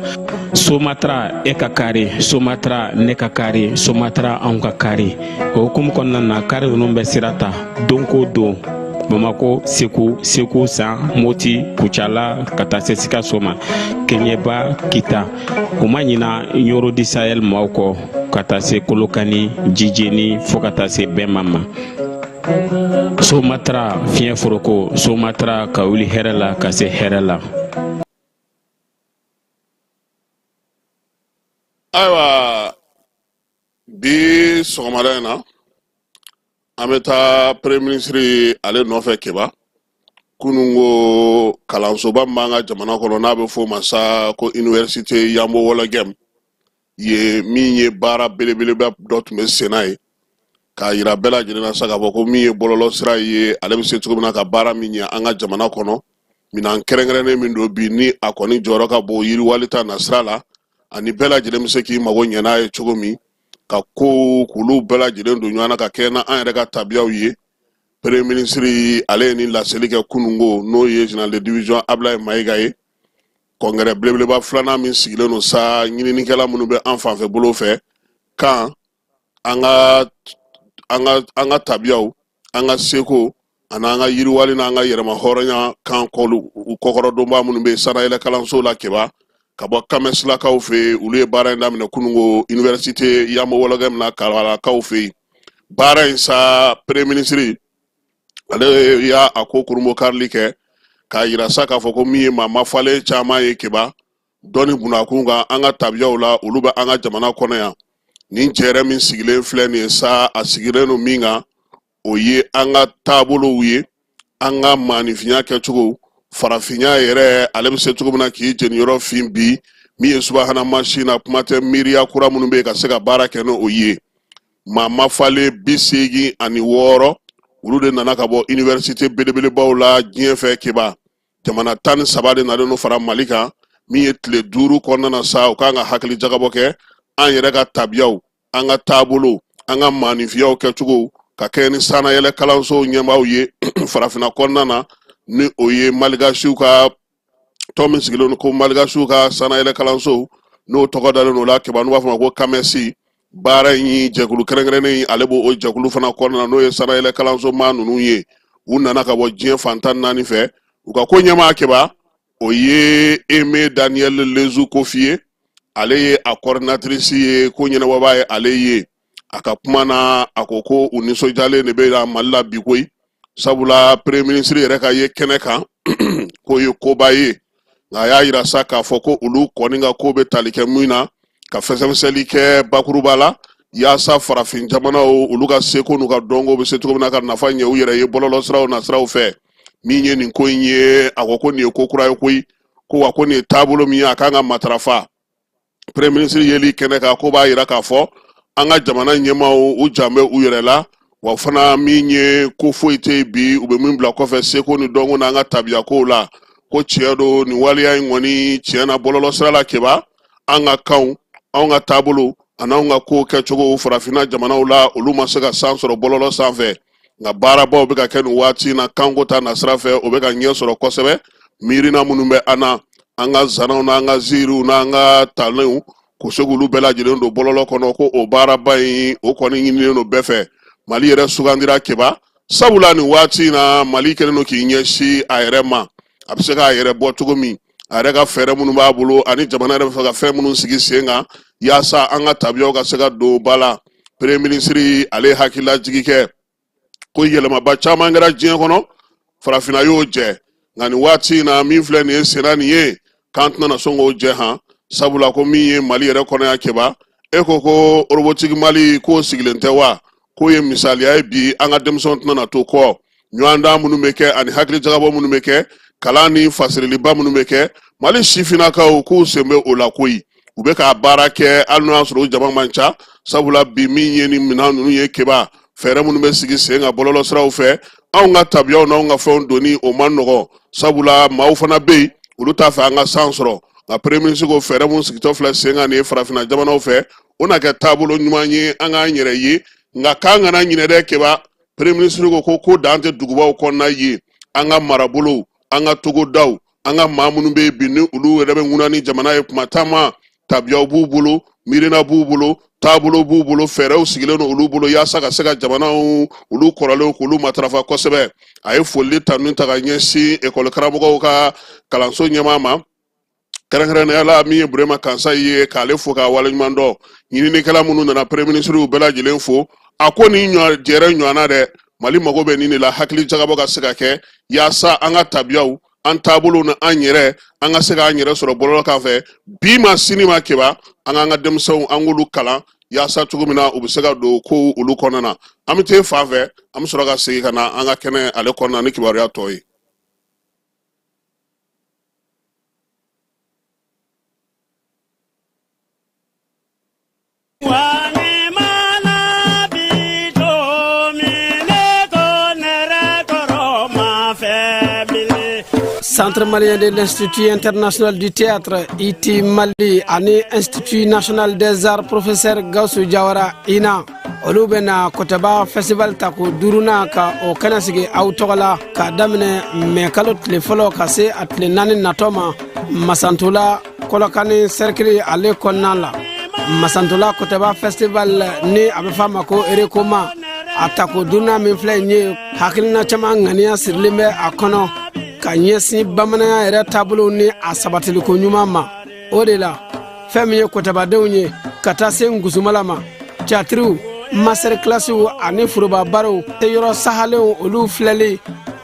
Somatra, e ka kari Somatra, ne ka kari Somatra, anw ka kari. O hukumu kɔnɔna na, kari ninnu bɛ sira ta don ko don Bamako, Segu, Segu San, Moti, Kucala, ka taa se Sikaso ma, Keɲeba, Kita. U ma ɲina Ɲoro du Sahel maaw kɔ, ka taa se Kolokani, Jijeni, fo ka taa se Bɛnma ma. Somatra, fiɲɛ foroko Somatra, ka wuli hɛrɛ la ka se hɛrɛ la. Ayiwa, bi sɔgɔmada in na, an bɛ taa premier ministre ale nɔfɛ. Keba, kunun ko kalansoba min b'an ka jamana kɔnɔ, n'a bɛ f'o ma sa ko université Yambo Wɔlɔgɛm ye, min ye baara belebeleba dɔ tun bɛ senna ye, k'a yira bɛɛ lajɛlen na sa k'a fɔ ko min ye bɔlɔlɔ sira ye, ale bɛ se cogo min na ka baara min ɲɛ an ka jamana kɔnɔ, minɛn kɛrɛnkɛrɛnnen min don bi, ni a kɔni jɔyɔrɔ ka bon yiriwali ta nasira la, ani bɛɛ lajɛlen bɛ se k'i mago ɲɛ n'a ye cogo min, ka kow k'olu bɛɛ lajɛlen don ɲɔgɔn na ka kɛ n'an yɛrɛ ka tabiyaw ye. Premier ministre ale ye nin laseli kɛ kununko, n'o ye général de division Ablaye Mayiga ye, congrès belebeleba filanan min sigilen don sa ɲininikɛla minnu bɛ an fanfɛ bolo fɛ kan an ka tabiyaw, an ka seko ani an ka yiriwali n'an ka yɛrɛma hɔrɔnya kan kɔlu u kɔkɔrɔdonba minnu bɛ sanayɛlɛ kalanso la. Keba, ka bɔ Kamɛsilakaw fɛ yen, olu ye baara in daminɛ kununko université Yambo Wɔlɔgɛm na Kabalakaw fɛ yen. Baara in sa, premier ministre ale y'a a ko kurunbonkarili kɛ k'a yira sa k'a fɔ ko min ye maa mafalen caman ye, Keba, dɔnni bunakun kan an ka tabiyaw la, olu bɛ an ka jamana kɔnɔ yan. Nin jɛrɛ min sigilen filɛ nin ye sa, a sigilen don min kan, o ye an ka taabolow ye, an ka maaninfinya kɛcogo, farafinya yɛrɛ, ale bɛ se cogo min na k'i jeniyɔrɔ fin bi, min ye subahana mansin na, kuma tɛ miiriya kura minnu bɛ yen ka se ka baara kɛ n'o ye. Maa mafalen 86, olu de nana ka bɔ université belebelebaw la diɲɛ fɛ. Keba, jamana 13 de nalen fara Mali kan, min ye tile 5 kɔnɔna na sa, u kan ka hakili jagabɔ kɛ an yɛrɛ ka tabiyaw, an ka taabolo, an ka maaninfiyaw kɛcogo, ka kɛ ni sanayɛlɛ kalansow ɲɛmaaw ye farafinna kɔnɔna na, ni o ye maligasiw ka tɔn min sigilen don ko maligasiw ka sanayɛlɛ kalansow, n'o tɔgɔ dalen don o la, Keba, n'u b'a fɔ ma ko Kamɛsi. Baara in jɛkulu kɛrɛnkɛrɛnnen, ale b'o o jɛkulu fana kɔnɔna na, n'o ye sanayɛlɛ kalanso maa ninnu ye. U nana ka bɔ diɲɛ fan 14 fɛ. U ka ko ɲɛmaa, Keba, o ye Aimé Daniel Lezu Kofi ye, ale ye a coordinatrice ye, ko ɲɛnabɔbaa ye ale ye. A ka kuma na, a ko ko u nisɔndiyalen de bɛ na Mali la bi koyi, sabula premier ministre yɛrɛ ka ye kɛnɛ kan k'o ye koba ye. Nka a y'a yira sa k'a fɔ ko olu kɔni ka ko bɛ tali kɛ min na, ka fɛsɛfɛsɛli kɛ bakuruba la, yaasa farafin jamanaw olu ka seko n'u ka dɔnko bɛ se cogo min na ka nafa ɲɛ u yɛrɛ ye bɔlɔlɔ siraw nasiraw fɛ. Min ye nin ko in ye, a ko ko nin ye ko kura ye koyi, ko wa ko nin ye taabolo min ye, a kan ka matarafa. Premier ministre yeli kɛnɛ kan, ko b'a yira k'a fɔ An ka jamana ɲɛmaaw u jan bɛ u yɛrɛ la, wa fana min ye ko foyi tɛ yen bi u bɛ min bila kɔfɛ seko ni dɔnko n'an ka tabiya kow la. Ko tiɲɛ don, nin waleya in kɔni tiɲɛ na bɔlɔlɔ sira la keba, an ka kanw, anw ka taabolo an'anw ka kow kɛcogo farafinna jamanaw la, olu ma se ka san sɔrɔ bɔlɔlɔ sanfɛ. Nka baarabaw bɛ ka kɛ nin waati in na kanko ta nasira fɛ, o bɛ ka ɲɛ sɔrɔ kosɛbɛ. Miirina minnu bɛ an na, an ka zanaw n'an ka ziiriw n'an ka talenw, k'u se k'olu bɛɛ lajɛlen don bɔlɔlɔ kɔnɔ, ko o baaraba in o kɔni ɲininen don bɛɛ fɛ. Mali yɛrɛ sugandira keba, sabula nin waati in na Mali kɛlen don k'i ɲɛsin a yɛrɛ ma, a bɛ se k'a yɛrɛ bɔ cogo min, a yɛrɛ ka fɛɛrɛ minnu b'a bolo ani jamana yɛrɛ bɛ fɛ ka fɛn minnu sigi sen kan yaasa an ka tabiyaw ka se ka don ba la. Premier ministre ale hakililajigi kɛ ko yɛlɛmaba caman kɛra diɲɛ kɔnɔ, farafinna y'o jɛ, nka nin waati in na min filɛ nin ye senna nin ye, k'an tɛna sɔn k'o jɛ han, sabula ko min ye Mali yɛrɛ kɔnɔ yan keba, e ko ko robotique Mali k'o sigilen tɛ wa? K'o ye misaliya ye bi, an ka denmisɛnw tɛna to kɔ. Ɲɔgɔndan minnu bɛ kɛ ani hakilijagabɔ minnu bɛ kɛ, kalan ni fasiriliba minnu bɛ kɛ, Mali sifinnakaw k'u sen bɛ o la koyi, u bɛ k'a baara kɛ hali n'o y'a sɔrɔ u jama man ca, sabula bi min ye nin minɛn ninnu ye keba, fɛɛrɛ minnu bɛ sigi sen kan bɔlɔlɔ siraw fɛ, anw ka tabiyaw n'anw ka fɛnw donni o man nɔgɔ, sabula maaw fana bɛ yen, olu t'a fɛ an ka san sɔrɔ. Nka premier ministre ko fɛɛrɛ minnu sigitɔ filɛ sen kan nin ye farafinna jamanaw fɛ, o na kɛ taabolo ɲuman ye an k'an yɛrɛ ye. Nka k'an kana ɲinɛ dɛ keba, premier ministre ko ko dan tɛ dugubaw kɔnɔna ye, an ka marabolow, an ka togodaw, an ka maa minnu bɛ yen bi ni olu yɛrɛ bɛ ŋuna ni jamana ye kuma caman, tabiyaw b'u bolo, miirina b'u bolo, taabolo b'u bolo, fɛɛrɛw sigilen don olu bolo yaasa ka se ka jamanaw olu kɔrɔlenw k'olu matarafa kosɛbɛ. A ye foli tanu ta ka ɲɛsin ekɔli karamɔgɔw ka kalanso ɲɛmaa ma, kɛrɛnkɛrɛnnenya la min ye Burema Kansayi ye, k'ale fo k'a waleɲuman dɔn. Ɲininikɛla minnu nana, premier ministre y'u bɛɛ lajɛlen fo. A ko nin jɛrɛ ɲɔgɔnna dɛ, Mali mago bɛ nin de la, hakili jagabɔ ka se ka kɛ yaasa an ka tabiyaw, an taabolow ni an yɛrɛ, an ka se k'an yɛrɛ sɔrɔ bɔlɔlɔ kan fɛ bi ma sini ma keba, an k'an ka denmisɛnw, an k'olu kalan yaasa cogo min na u bɛ se ka don kow olu kɔnɔna na. An bɛ t'e fan fɛ, an bɛ sɔrɔ ka segin ka na an ka kɛnɛ ale kɔnɔna ni kibaruya tɔ ye. Centre malien de l'Institut international du théâtre ITI Mali ani Institut national des arts professeur Gaussou Diawara INA, olu bɛna Kotaba festival tako duurunan ka o kɛnɛ sigi aw tɔgɔ la k'a daminɛ mɛ kalo tile fɔlɔ ka se a tile naani natɔ ma Masantola Kɔlɔkani sɛrikili ale kɔnɔna la. Masantola Kotaba festival ni a bɛ f'a ma ko Erekoma, a tako duurunan min filɛ nin ye, hakilina caman ŋaniya sirilen bɛ a kɔnɔ ka ɲɛsin bamananya yɛrɛ taabolow ni a sabatiliko ɲuman ma. O de la fɛn min ye kotabadenw ye ka taa se ngusumala ma, tiyatiriw, master kilasiw ani foroba barow, yɔrɔ sahalenw olu filɛli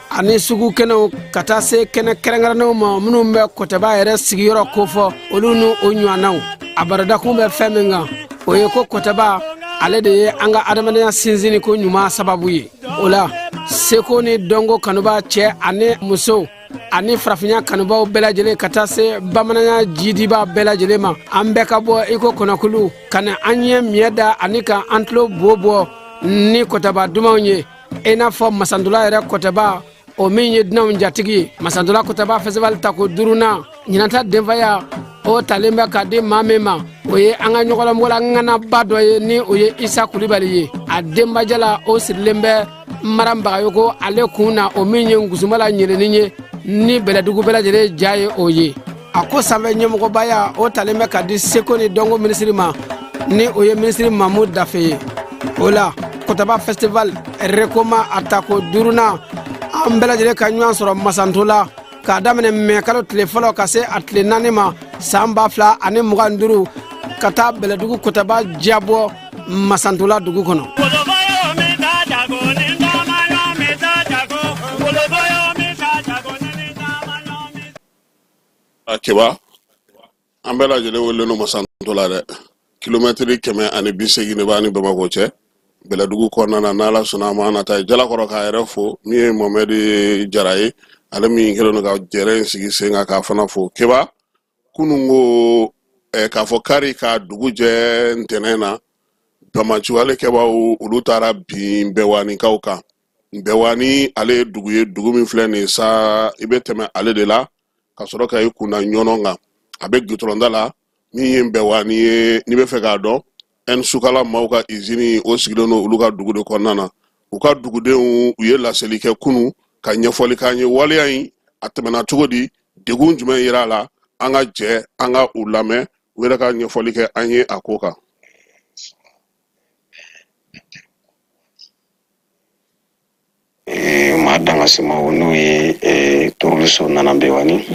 ani sugu kɛnɛw ka taa se kɛnɛ kɛrɛnkɛrɛnnenw ma minnu bɛ kotaba yɛrɛ sigiyɔrɔ kofɔ, olu ni o ɲɔgɔnnaw. A barodakun bɛ fɛn min kan, o ye ko kotaba ale de ye an ka adamadenya sinsinni ko ɲuman sababu ye. O la seko ni dɔnko kanuba cɛ ani muso ani farafinya kanubaw bɛɛ lajɛlen ka taa se bamananya jidiba bɛɛ lajɛlen ma, an bɛɛ ka bɔ i ko kɔnɔkulu ka na an ɲɛ miɲɛ da ani ka an tulo bo bɔ ni kotaba dumanw ye, i n'a fɔ Masantola yɛrɛ kotaba, o min ye dunanw jatigi ye. Masantola kotaba festival tako duurunan ɲinanta denfaya o talen bɛ ka di maa min ma, o ye an ka ɲɔgɔlɔnbɔla ŋanaba dɔ ye, ni o ye Isa Kulibali ye. A denbajala o sirilen bɛ Maran Bagayoko ale kun na, o min ye ngusumala ɲelenin ye ni Bɛlɛdugu bɛɛ lajɛlen ja ye o ye. A ko sanfɛ ɲɛmɔgɔbaya o talen bɛ ka di seko ni dɔnko minisiri ma, ni o ye minisiri Mamu Dafe ye. O la Kotaba festival Rekoma a tako duurunan, an bɛɛ lajɛlen ka ɲɔgɔn sɔrɔ Masantola k'a daminɛ mɛ kalo tile fɔlɔ ka se a tile naani ma san 2025, ka taa Bɛlɛdugu kotaba diyabɔ Masantola dugu kɔnɔ. A keba, an bɛɛ lajɛlen welelen don Masantola dɛ. Kilomɛtiri 180 de b'a ni Bamakɔ cɛ, Bɛlɛdugu kɔnɔna na. N'Ala sɔnna a ma, an na taa Jalakɔrɔ k'a yɛrɛ fo, min ye Mohamɛdi Jara ye, ale min kɛlen don ka jɛrɛ in sigi sen kan, k'a fana fo. Keba, kunun ko k'a fɔ kari ka dugu jɛ ntɛnɛn na, Banbaanciwale kɛbaaw, olu taara bin Bɛwanikaw kan. Bɛwani, ale ye dugu ye, dugu min filɛ nin ye sa, i bɛ tɛmɛ ale de la ka sɔrɔ ka i kunda Ɲɔnɔ kan. A bɛ gitɔrɔnda la. Min ye Bɛwani ye, n'i bɛ fɛ k'a dɔn, Ɛnsukala maaw ka izini, o sigilen don olu ka dugu de kɔnɔna na. U ka dugudenw, u ye laseli kɛ kunu ka ɲɛfɔli k'an ye waleya in a tɛmɛna cogo di, degun jumɛn yera a la. An ka jɛ an ka u lamɛn, u yɛrɛ ka ɲɛfɔli kɛ an ye a ko kan. Maa dangasimaw, n'o ye terorisiw nana Bewani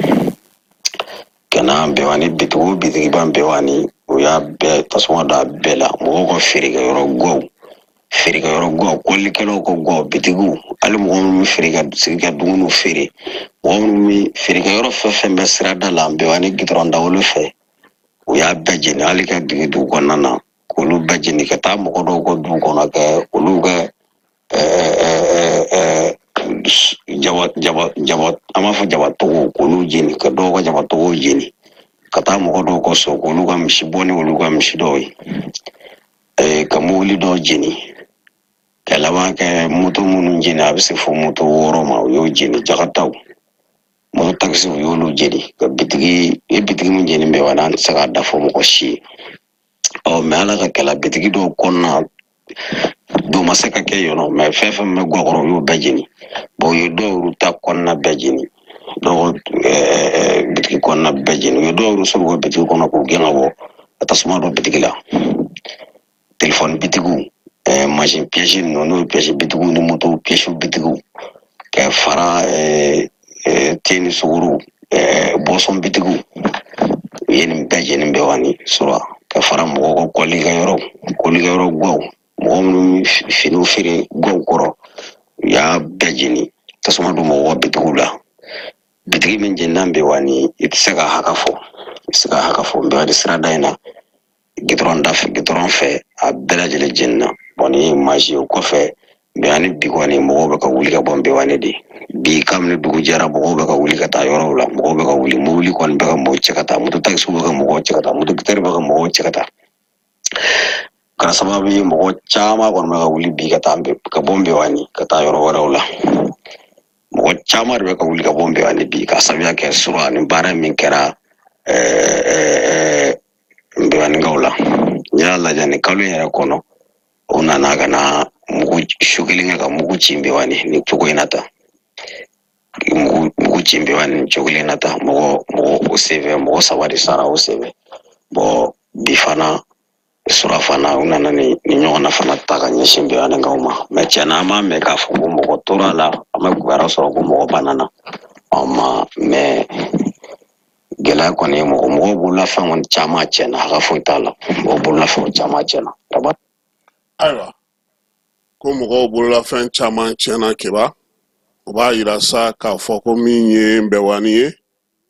ka na Bewani bitigi o bitigi ban Bewani, u y'a bɛɛ tasuma don a bɛɛ la. Mɔgɔw ka feerekɛyɔrɔ gaw, feerekɛyɔrɔ gaw, kɔlikɛlaw ka gaw, bitigiw, hali mɔgɔ minnu bɛ feere ka sigi ka dumuniw feere, mɔgɔ minnu bɛ feerekɛyɔrɔ fɛn fɛn bɛ sirada la Bewani gitɔrɔn dawolo fɛ, u y'a bɛɛ jeni. Hali ka digi dugu kɔnɔna na, k'olu bɛɛ jeni, ka taa mɔgɔ dɔw ka du kɔnɔ kɛ olu ka jaba jaba jaba, an b'a fɔ jabatogo, k'olu jeni, ka dɔw ka jabatogo jeni, ka taa mɔgɔ dɔw ka so k'olu ka misi bɔ ni olu ka misi dɔw ye, ka mobili dɔw jeni, ka laban kɛ moto minnu jeni, a bɛ se fo moto 6 ma, u y'o jeni. Jakataw, moto takisi, u y'olu jeni. Ka bitigi ye, bitigi min jeni Bewani, an tɛ se k'a da fɔ mɔgɔ si ye. Ɔ mɛ ala ka kɛla, bitigi dɔw kɔnɔna don ma se ka kɛ yen nɔ, mɛ fɛn fɛn bɛ gakɔrɔ, u y'o bɛɛ jeni. Bɔn, u ye dɔw yɛrɛ ta kɔnɔna bɛɛ jeni, dɔw bitigi kɔnɔna bɛɛ jeni. U ye dɔw yɛrɛ sɔrɔ u ka bitigi kɔnɔ k'u gɛn ka bɔ, ka tasuma don bitigi la. Telefɔni bitigiw, mansin piyɛsi ninnu, n'o ye piyɛsi bitigiw ni moto piyɛsi bitigiw, ka fara te ni sukaro, boisson bitigiw, u ye nin bɛɛ jeni Bewani sura, ka fara mɔgɔw ka kɔlikɛyɔrɔ, kɔlikɛyɔrɔ gaw, mɔgɔ minnu bɛ finiw feere gaw kɔrɔ, u y'a bɛɛ jeni, tasuma don mɔgɔw ka bitigiw la. Bitigi min jenina Bewani, i tɛ se ka hakɛ fɔ, i tɛ se ka hakɛ fɔ Bewani sirada in na, gitɔrɔn da fɛ, gitɔrɔn fɛ, a bɛɛ lajɛlen jenina. Bɔn, nin ye image ye. O kɔfɛ, Bewani bi kɔni, mɔgɔw bɛ ka wuli ka bɔ Bewani de bi. Kabini dugu jɛra, mɔgɔw bɛ ka wuli ka taa yɔrɔw la, mɔgɔw bɛ ka wuli, mobili kɔni bɛ ka mɔgɔw cɛ ka taa, moto takisiw bɛ ka mɔgɔw cɛ ka taa, moto gitɛri bɛ ka mɔgɔw cɛ ka taa. Kɛra sababu ye, mɔgɔ caman kɔni bɛ ka wuli bi ka taa, ka bɔ Bewani ka taa yɔrɔ wɛrɛw la. Mɔgɔ caman de bɛ ka wuli ka bɔ Bewani bi, ka sababuya kɛ sura ni baara min kɛra Bewanikaw la. N'i y'a lajɛ, nin kalo in yɛrɛ kɔnɔ, o nana ka na mugu su kelen kɛ ka mugu ci Bewani nin cogo in na tan, mugu ci Bewani nin cogo in na tan. Mɔgɔ o senfɛ, mɔgɔ 3 de sara o senfɛ. Bɔn, bi fana, sura fana, u nana ni ɲɔgɔnna fana ta ka ɲɛsin Bewanikaw ma. Mɛ tiɲɛna, an m'a mɛn k'a fɔ ko mɔgɔ tora a la, an ma kibaruya sɔrɔ ko mɔgɔ banana an ma. Mɛ gɛlɛya kɔni ye, mɔgɔ bololafɛn kɔni caman tiɲɛna, hakɛ foyi t'a la, mɔgɔ bololafɛnw caman tiɲɛna. Ayiwa, ko mɔgɔw bololafɛn caman tiɲɛna keba, o b'a yira sa k'a fɔ ko min ye Bewani ye,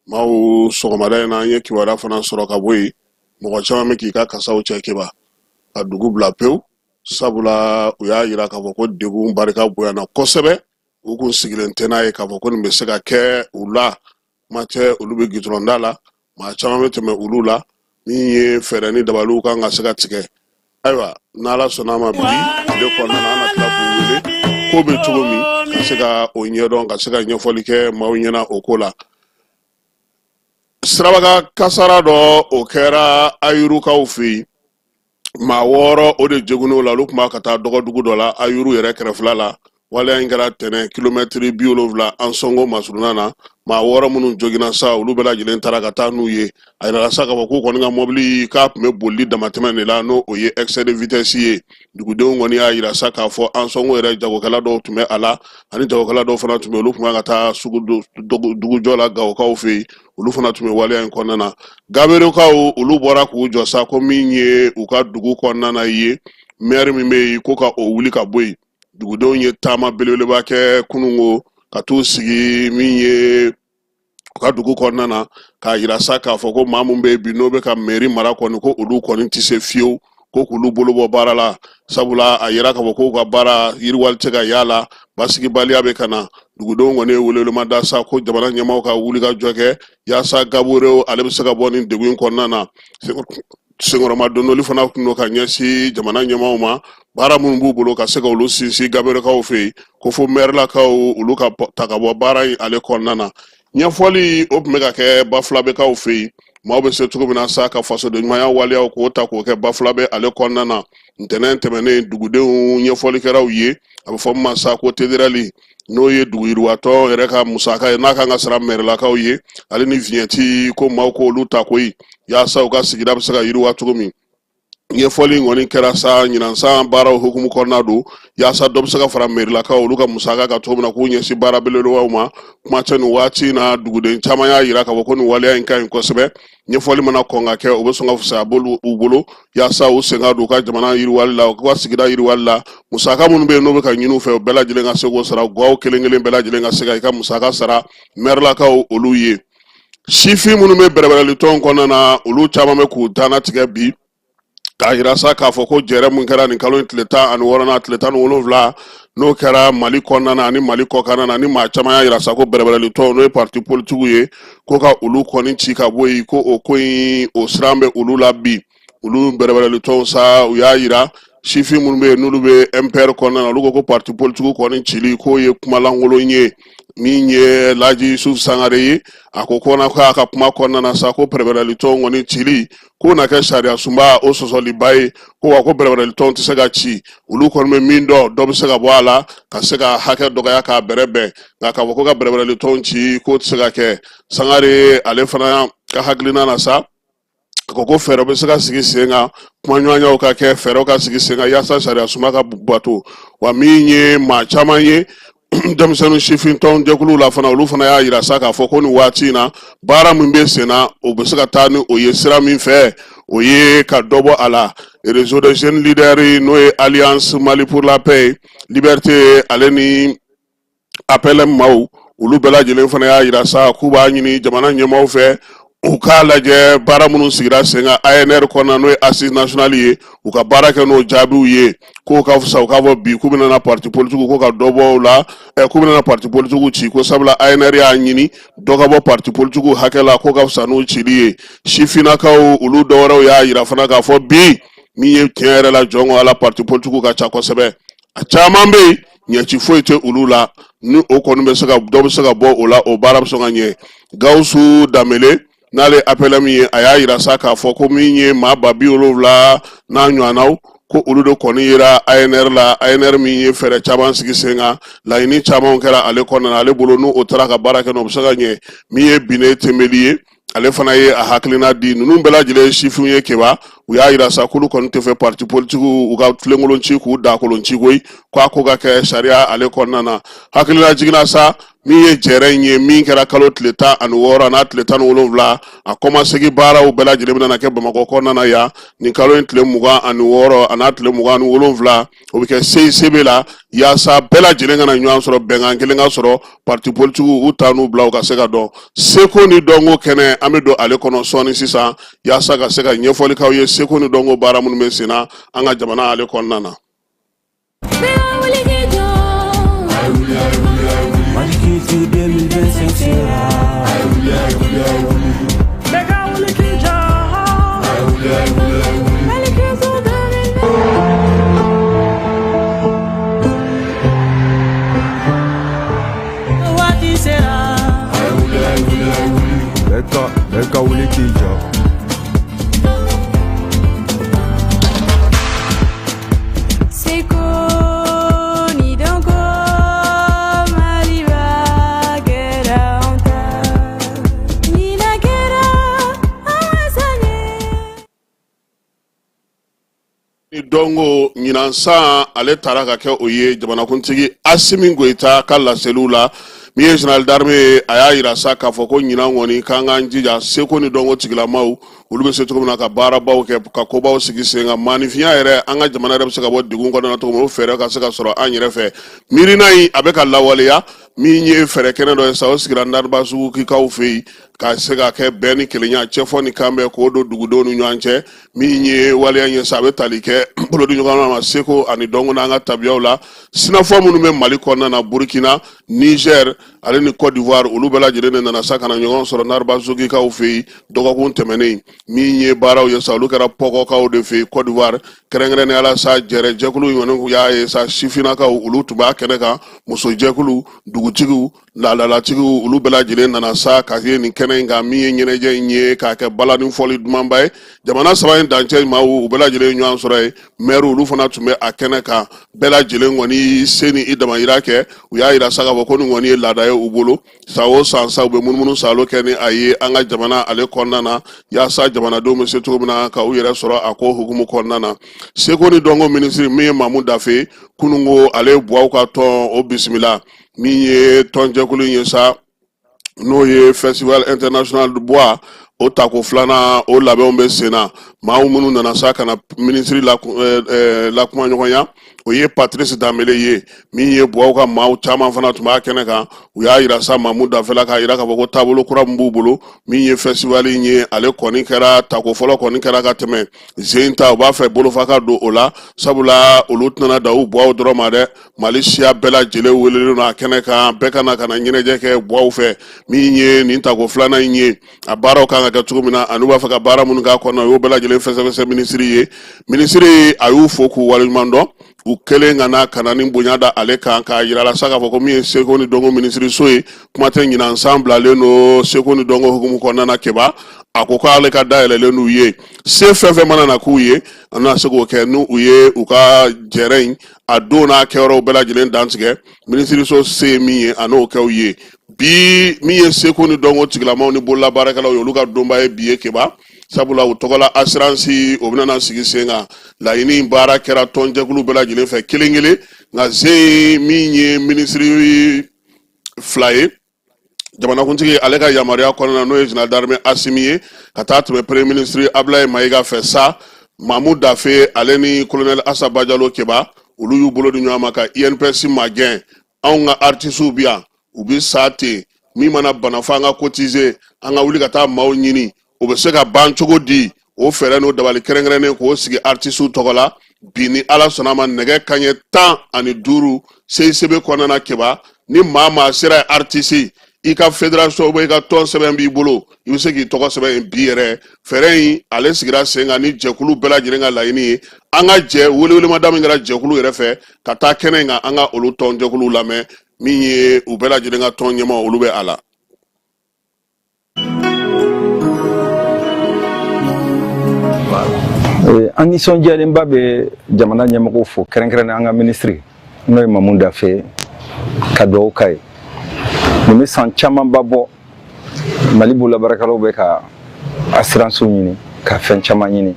maaw, sɔgɔmada in na, an ye kibaruya fana sɔrɔ ka bɔ yen. Mɔgɔ caman bɛ k'i ka kasaw cɛ keba ka dugu bila pewu, sabula u y'a yira k'a fɔ ko degun barika bonyana kosɛbɛ. U kun sigilen tɛ n'a ye k'a fɔ ko nin bɛ se ka kɛ u la. Kuma tɛ, olu bɛ gitɔrɔnda la, maa caman bɛ tɛmɛ olu la. Min ye fɛɛrɛ ni dabaliw kan ka se ka tigɛ. Ayiwa, n'Ala sɔnna a ma, bi tile kɔnɔna na, an na tila k'u wele ko bɛ cogo min, ka se ka o ɲɛdɔn, ka se ka ɲɛfɔli kɛ maaw ɲɛna o ko la. Sirabakan kasara dɔ, o kɛra Ayurukaw fɛ yen. Maa 6, o de joginn'o la. Olu tun b'a ka taa dɔgɔdugu dɔ la Ayuru yɛrɛ kɛrɛfɛla la. Waleya in kɛra tɛnɛ, kilomɛtiri 70 Ansɔngo masurunna na. Maa 6 minnu joginna sa, olu bɛɛ lajɛlen taara ka taa n'u ye. A yirala sa k'a fɔ k'u kɔni ka mɔbili k'a tun bɛ bolili damatɛmɛ de la, n'o o ye excès de vitesse ye. Dugudenw kɔni y'a yira sa k'a fɔ Ansɔngo yɛrɛ jagokɛla dɔw tun bɛ a la, ani jagokɛla dɔw fana tun bɛ, olu tun kan ka taa sugu dugujɔ la Gawokaw fɛ yen, olu fana tun bɛ waleya in kɔnɔna na. Gaberokaw, olu bɔra k'u jɔ sa ko min ye u ka dugu kɔnɔna na ye, maire min bɛ yen, ko ka o wuli ka bɔ yen. Dugudenw ye taama belebeleba kɛ kunungo ka t'u sigi min ye u ka dugu kɔnɔna na, k'a yira sa k'a fɔ ko maa min bɛ yen bi, n'o bɛ ka mairie mara kɔni, ko olu kɔni tɛ se fiyewu ko k'olu bolo bɔ baara la, sabula a yira k'a fɔ k'u ka baara yiriwali tɛ ka y'a la, basigibaliya bɛ ka na. Dugudenw kɔni ye welewelema da sa ko jamana ɲɛmaaw ka wuli ka jɔ kɛ yaasa Gaburew ale bɛ se ka bɔ nin degun in kɔnɔna na. Senkɔrɔmadondoli fana tun don ka ɲɛsin jamana ɲɛmaaw ma, baara minnu b'u bolo ka se ka olu sinsin Gaberekaw fɛ yen, ko fo mɛrilakaw olu ka ta ka bɔ baara in ale kɔnɔna na. Ɲɛfɔli o tun bɛ ka kɛ Bafulabɛkaw fɛ yen, maaw bɛ se cogo min na sa ka fasoden ɲumanya waleyaw k'o ta k'o kɛ Bafulabɛ ale kɔnɔna na. Ntɛnɛn tɛmɛnen, dugudenw ɲɛfɔli kɛra u ye, a bɛ fɔ min ma sa ko TDRL, n'o ye dugu yiriwatɔn yɛrɛ ka musaka ye n'a kan ka sara mɛrilakaw ye, ale ni vignette, ko maaw k'olu ta koyi yaasa u ka sigida bɛ se ka yiriwa cogo min. Ɲɛfɔli in kɔni kɛra sa ɲinan san baaraw hukumu kɔnɔna don, yaasa dɔ bɛ se ka fara mɛrilakaw olu ka musaka kan cogo min na k'u ɲɛsin baara belebelebaw ma. Kuma cɛ nin waati in na, duguden caman y'a yira k'a fɔ ko nin waleya in ka ɲi kosɛbɛ. Ɲɛfɔli mana kɔn ka kɛ, o bɛ sɔn ka fisaya bolo u bolo yaasa u sen ka don u ka jamana yiriwali la, u ka sigida yiriwali la. Musaka minnu bɛ yen n'o bɛ ka ɲini u fɛ, u bɛɛ lajɛlen ka se k'o sara. Gaw kelen kelen bɛɛ lajɛlen ka se ka i ka musaka sara mɛrilakaw olu ye. Sifin minnu bɛ bɛrɛbɛrɛli tɔn kɔnɔna na, olu caman bɛ k'u dannatigɛ bi k'a yira sa k'a fɔ ko jɛrɛ mun kɛra nin kalo in tile 16 n'a tile 17, n'o kɛra Mali kɔnɔna na ani Mali kɔkanna na, ni maa caman y'a yira sa ko bɛrɛbɛrɛli tɔn, n'o ye parti politikiw ye, ko ka olu kɔni ci ka bɔ yen, ko o ko in o siran bɛ olu la bi. Olu bɛrɛbɛrɛli tɔnw sa, u y'a yira, sifin minnu bɛ yen n'olu bɛ MPR kɔnɔna na, olu ko ko parti politikiw kɔni cili k'o ye kumalankolon ye. Min ye Laji Yusuf Sangare ye, a ko ko k'a ka kuma kɔnɔna na sa ko bɛrɛbɛrɛli tɔn kɔni cili k'o na kɛ sariya sunba o sɔsɔliba ye, ko wa ko bɛrɛbɛrɛli tɔn tɛ se ka ci. Olu kɔni bɛ min dɔn, dɔ bɛ se ka bɔ a la ka se ka hakɛ dɔgɔya k'a bɛrɛ bɛn, nka k'a fɔ ko ka bɛrɛbɛrɛli tɔn ci, k'o tɛ se ka kɛ. Sangare ale fana ka hakilina na sa, a ko ko fɛɛrɛ bɛ se ka sigi sen kan, kumaɲɔgɔnyaw ka kɛ, fɛɛrɛw ka sigi sen kan yaasa sariya sunba ka bato. Wa min ye maa caman ye denmisɛnnin sifin tɔn jɛkuluw la fana, olu fana y'a yira sa k'a fɔ ko nin waati in na, baara min bɛ sen na, o bɛ se ka taa ni o ye sira min fɛ, o ye ka dɔ bɔ a la. Réseau des jeunes leaders, n'o ye Alliance Mali pour la paix, liberté, ale ni APLM maaw, olu bɛɛ lajɛlen fana y'a yira sa k'u b'a ɲini jamana ɲɛmaaw fɛ, u k'a lajɛ baara minnu sigira sen kan ANR kɔnɔna, n'o ye assise nationale ye, u ka baara kɛ n'o jaabiw ye, k'o ka fisa u k'a fɔ bi k'u bɛna na parti politique ko ka dɔ bɔ o la, k'u bɛna na parti politique ci, ko sabula ANR y'a ɲini dɔ ka bɔ parti politique hakɛ la, k'o ka fisa n'o cili ye. Sifinnakaw olu dɔwɛrɛw y'a yira fana k'a fɔ bi, min ye tiɲɛ yɛrɛ la, jɔn ko Ala, parti politique ka ca kosɛbɛ, a caman bɛ yen, ɲɛci foyi tɛ olu la. Ni o kɔni bɛ se ka dɔ bɛ se ka bɔ o la, o baara bɛ sɔn ka ɲɛ. Gawusu Danbele, n'ale APLM ye, a y'a yira sa k'a fɔ ko min ye maa 70,000 n'a ɲɔgɔnnaw, ko olu de kɔni yera ANR la. ANR min ye fɛɛrɛ caman sigi sen kan, laɲini caman kɛra ale kɔnɔna na, ale bolo n'o taara ka baara kɛ, n'o bɛ se ka ɲɛ. Min ye Bine Tenbeli ye, ale fana ye a hakilina di. Ninnu bɛɛ lajɛlen ye sifinw ye keba. U y'a yira sa k'olu kɔni tɛ fɛ parti politikiw u ka filenkolon ci k'u dakolon ci koyi, k'a ko ka kɛ sariya ale kɔnɔna na. Hakilina jiginna sa, min ye jɛrɛ in ye, min kɛra kalo tile 16 n'a tile 17, a kɔmasegin baaraw bɛɛ lajɛlen bɛna kɛ Bamakɔ kɔnɔna na yan nin kalo in tile 26 a n'a tile 27. O bɛ kɛ CICB la, yaasa bɛɛ lajɛlen ka na ɲɔgɔn sɔrɔ, bɛnkan kelen ka sɔrɔ, parti politikiw u ta n'u bila u ka se ka dɔn. Seko ni dɔnko kɛnɛ, an bɛ don ale kɔnɔ sɔɔni sisan, yaasa ka se ka ɲɛfɔli k'aw ye seko ni dɔnko baara minnu bɛ sen na an ka jamana ale kɔnɔna na. Mali Culture 2025 sera. Bɛɛ ka wuli k'i jɔ. Mali Culture 2025. Waati sera. Bɛɛ ka wuli k'i jɔ. Seko ni dɔnko Maliba kɛra anw ta. Ɲinan kɛra an wasa ye. Ni dɔnko ɲinan san ale taara ka kɛ o ye jamanakuntigi Asimi Goyita ka laseliw la, min ye général d'armée ye, a y'a yira sa k'a fɔ ko ɲinan kɔni, k'an k'an jija seko ni dɔnko tigilamaw olu bɛ se cogo min na ka baarabaw kɛ, ka kobaw sigi sen kan, maaninfinya yɛrɛ, an ka jamana yɛrɛ bɛ se ka bɔ degun kɔnɔna na cogo min, o fɛɛrɛ ka se ka sɔrɔ an yɛrɛ fɛ. Miirina in a bɛ ka lawaleya. Min ye fɛɛrɛ kɛnɛ dɔ ye sa, o sigira Nariba-Sugukikaw fɛ yen ka se ka kɛ bɛn ni kelenya, cɛfɔ ni kanbɛn, k'o don dugudenw ni ɲɔgɔn cɛ. Min ye waleya ye sa, a bɛ tali kɛ bolodiɲɔgɔnma ma seko ani dɔnko n'an ka tabiyaw la. Sinafɔ minnu bɛ Mali kɔnɔna na, Burukina, Niger ale ni Côte d'Ivoire, olu bɛɛ lajɛlen de nana sa ka na ɲɔgɔn sɔrɔ Nariba-Sugukikaw fɛ yen dɔgɔkun tɛmɛnen. Min ye baaraw ye sa, olu kɛra Pɔkɔkaw de fɛ yen Côte d'Ivoire, kɛrɛnkɛrɛnnenya la sa, jɛrɛ jɛkulu in kɔni y'a ye sa, sifinnakaw olu tun b'a kɛnɛ kan, musojɛkulu, dugutigiw, laadalatigiw, olu bɛɛ lajɛlen nana sa ka ye nin kɛnɛ in kan. Min ye ɲɛnajɛ in ye k'a kɛ balani fɔli dumanba ye, jamana saba in dancɛ maaw, u bɛɛ lajɛlen ɲɔgɔn sɔrɔ yen. Mɛri olu fana tun bɛ a kɛnɛ kan. Bɛɛ lajɛlen kɔni se ni i damayira kɛ. U y'a yira sa k'a fɔ ko nin kɔni ye laada ye u bolo, san o san sa, u bɛ munumunu saalo kɛ ni a ye an ka jamana ale kɔnɔna na, yaasa jamanadenw bɛ se cogo min na ka u yɛrɛ sɔrɔ a ko hukumu kɔnɔna na. Seko ni dɔnko minisiri min ye Mamu Dafe, kununko ale Buwaw ka tɔn o bisimila. Min ye tɔnjɛkulu in ye sa, n'o ye Festival International du Boua, o tako filanan o labɛnw bɛ sen na. Maaw minnu nana sa ka na minisiri lakumaɲɔgɔnya, o ye Patrice Danbele ye. Min ye Buwaw ka maaw caman fana tun b'a kɛnɛ kan. U y'a yira sa Mamu Dafe la, k'a yira k'a fɔ ko taabolo kura min b'u bolo, min ye festival in ye, ale kɔni kɛra tako fɔlɔ kɔni kɛra ka tɛmɛ zen ta, u b'a fɛ bolofa ka don o la, sabula olu tɛna dan u Buwaw dɔrɔn ma dɛ, Mali siya bɛɛ lajɛlen welelen don a kɛnɛ kan, bɛɛ ka na ka na ɲɛnajɛ kɛ Buwaw fɛ. Min ye nin tako filanan in ye, a baaraw kan ka kɛ cogo min na ani u b'a fɛ ka baara minnu k'a kɔnɔ, u y'o bɛɛ lajɛlen fɛsɛfɛsɛ minisiri ye. Minisiri a y'u fo k'u waleɲuman dɔn, u kɛlen ka na ka na ni bonya da ale kan, k'a yira la sa k'a fɔ ko min ye seko ni dɔnko minisiriso ye, kuma tɛ ɲinan san bilalen don seko ni dɔnko hukumu kɔnɔna na. Keba a ko k'ale ka da yɛlɛlen n'u ye, se fɛn fɛn mana na k'u ye, an na se k'o kɛ n'u ye u ka jɛrɛ in a don n'a kɛyɔrɔw bɛɛ lajɛlen dantigɛ. Minisiriso se ye min ye, a n'o kɛ u ye. Bi min ye seko ni dɔnko tigilamaw ni bololabaarakɛlaw ye, olu ka donba ye bi ye Keba, sabula u tɔgɔla assurance o bɛna sigi sen kan. Laɲini baara kɛra tɔnjɛkulu bɛɛ lajɛlen fɛ kelen kelen, nka ze min ye minisiri fila ye, jamanakuntigi ale ka yamaruya kɔnɔna, n'o ye général d'armée Asimi ye, ka taa tɛmɛ premier ministre Ablaye Mayiga fɛ sa, Mamu Dafe ale ni colonel Asa Bajalo Keba, olu y'u bolo di ɲɔgɔn ma ka INPS magɛn. Anw ka artisiw bi yan, u bi sa ten, min mana bana fo an ka cotiser, an ka wuli ka taa maaw ɲini, o bɛ se ka ban cogo di? O fɛɛrɛ n'o dabali kɛrɛnkɛrɛnnen k'o sigi artisiw tɔgɔ la bi, ni Ala sɔnna ma, nɛgɛ kaɲɛ 15 CICB kɔnɔna na Keba. Ni maa maa sera ye artiste, i ka fédération ou i ka tɔn sɛbɛn b'i bolo, i bɛ se k'i tɔgɔ sɛbɛn yen bi yɛrɛ. Fɛɛrɛ in ale sigira sen kan ni jɛkulu bɛɛ lajɛlen ka laɲini ye. An ka jɛ welewelemada min kɛra jɛkulu yɛrɛ fɛ ka taa kɛnɛ in kan, an ka olu tɔn jɛkuluw lamɛn. Min ye u bɛɛ lajɛlen ka tɔn ɲɛmaa, olu bɛ a la. An nisɔndiyalenba bɛ jamana ɲɛmɔgɔw fo, kɛrɛnkɛrɛnnen an ka minisiri, n'o ye Mamu Dafe ye, ka dugawu k'a ye. Nin bɛ san camanba bɔ, Mali bololabaarakɛlaw bɛ ka assurance ɲini, ka fɛn caman ɲini.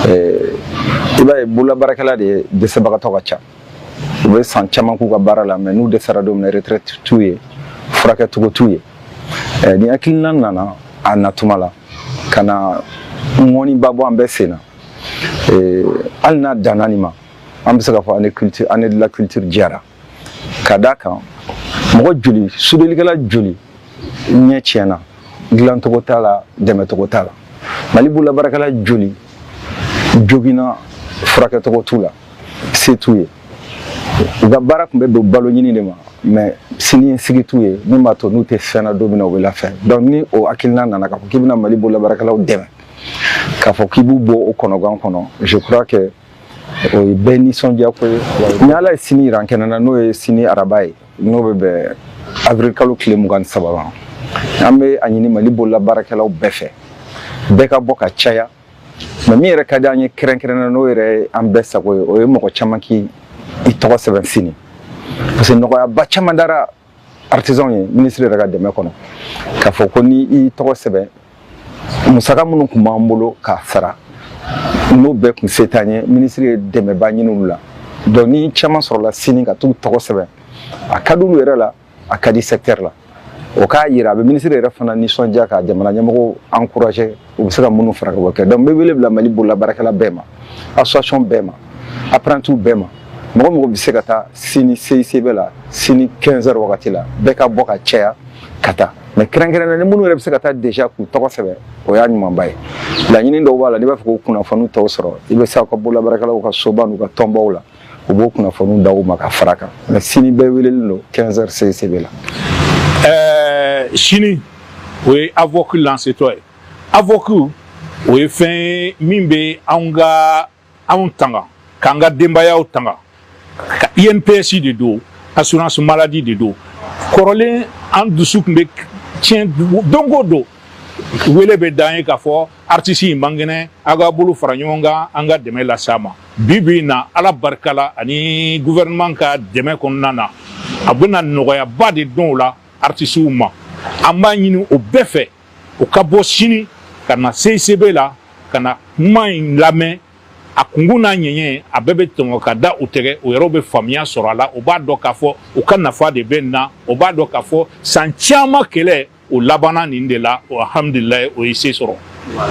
I b'a ye, bololabaarakɛla de ye dɛsɛbagatɔ ka ca. U bɛ san caman k'u ka baara la, mais n'u dɛsɛra don min na, retraite t'u ye, furakɛcogo t'u ye. Ni hakilina nana a natuma la ka na ŋɔniba bɔ an bɛɛ sen na, hali n'a danna nin ma, an bɛ se k'a fɔ année culture, année de la culture diyara, ka d'a kan mɔgɔ joli, sudelikɛla joli ɲɛ tiɲɛna, dilancogo t'a la, dɛmɛcogo t'a la. Mali bololabaarakɛla joli joginna, furakɛcogo t'u la, se t'u ye. U ka baara tun bɛ don balo ɲini de ma, mais sini sigi t'u ye min b'a to n'u tɛ fɛn na don min na, u bɛ lafiya. Donc ni o hakilina nana k'a fɔ k'i bɛna Mali bololabaarakɛlaw dɛmɛ, k'a fɔ k'i b'u bɔ o kɔnɔgan kɔnɔ, je crois que o ye bɛɛ nisɔndiya ko ye. Ni Ala ye sini yira an kɛnɛ na, n'o ye sini araba ye, n'o bɛ bɛn avril kalo tile 23 ma, an bɛ a ɲini Mali bololabaarakɛlaw bɛɛ fɛ, bɛɛ ka bɔ ka caya. Mais min yɛrɛ ka di an ye kɛrɛnkɛrɛnnen, n'o yɛrɛ ye an bɛɛ sago ye, o ye mɔgɔ caman k'i tɔgɔ sɛbɛn sini, parce que nɔgɔyaba caman dara artisanw ye minisiri yɛrɛ ka dɛmɛ kɔnɔ, k'a fɔ ko ni i tɔgɔ sɛbɛn, musaka minnu tun b'an bolo k'a sara, n'o bɛɛ tun se t'an ye, minisiri ye dɛmɛba ɲini olu la. Donc ni caman sɔrɔla sini ka t'u tɔgɔ sɛbɛn, a ka di olu yɛrɛ la, a ka di secteur la. O k'a yira a bɛ minisiri yɛrɛ fana nisɔndiya, ka jamana ɲɛmɔgɔw encourager, u bɛ se ka minnu fara ka bɔ kɛ. Donc n bɛ wele bila Mali bololabaarakɛla bɛɛ ma, association bɛɛ ma, apprentis bɛɛ ma. Mɔgɔ mɔgɔ bɛ se ka taa sini CICB la, sini 15 heures wagati la, bɛɛ ka bɔ ka caya ka taa. Mais kɛrɛnkɛrɛnnenya ni minnu yɛrɛ bɛ se ka taa déjà k'u tɔgɔ sɛbɛn, o y'a ɲumanba ye. Laɲini dɔw b'a la, n'i b'a fɛ k'o kunnafoni tɔw sɔrɔ, i bɛ se aw ka bololabaarakɛlaw ka soba n'u ka tɔnbaw la, u b'o kunnafoni d'aw ma ka fara kan. Mais sini bɛɛ welelen don 15 heures CICB la. Sini o ye AVOC lancetɔ ye. AVOC, o ye fɛn ye min bɛ anw ka anw tanga, k'an ka denbayaw tanga ka. INPS de don, assurance maladie de don. Kɔrɔlen, an dusu tun bɛ tiɲɛ don o don, wele bɛ d'an ye k'a fɔ artiste in man kɛnɛ, aw ka bolo fara ɲɔgɔn kan, an ka dɛmɛ las'a ma. Bi bi in na, Ala barika la ani gouvernement ka dɛmɛ kɔnɔna na, a bɛna nɔgɔyaba de don o la artistew ma. An b'a ɲini o bɛɛ fɛ, o ka bɔ sini ka na CICB la, ka na kuma in lamɛn. A kunkun n'a ɲɛɲɛ, a bɛɛ bɛ tɔmɔ ka da u tɛgɛ. O yɔrɔ bɛ faamuya sɔrɔ a la, o b'a dɔn k'a fɔ u ka nafa de bɛ nin na, o b'a dɔn k'a fɔ san caman kɛlɛ, o labanna nin de la. O alhamdulilayi, o ye se sɔrɔ.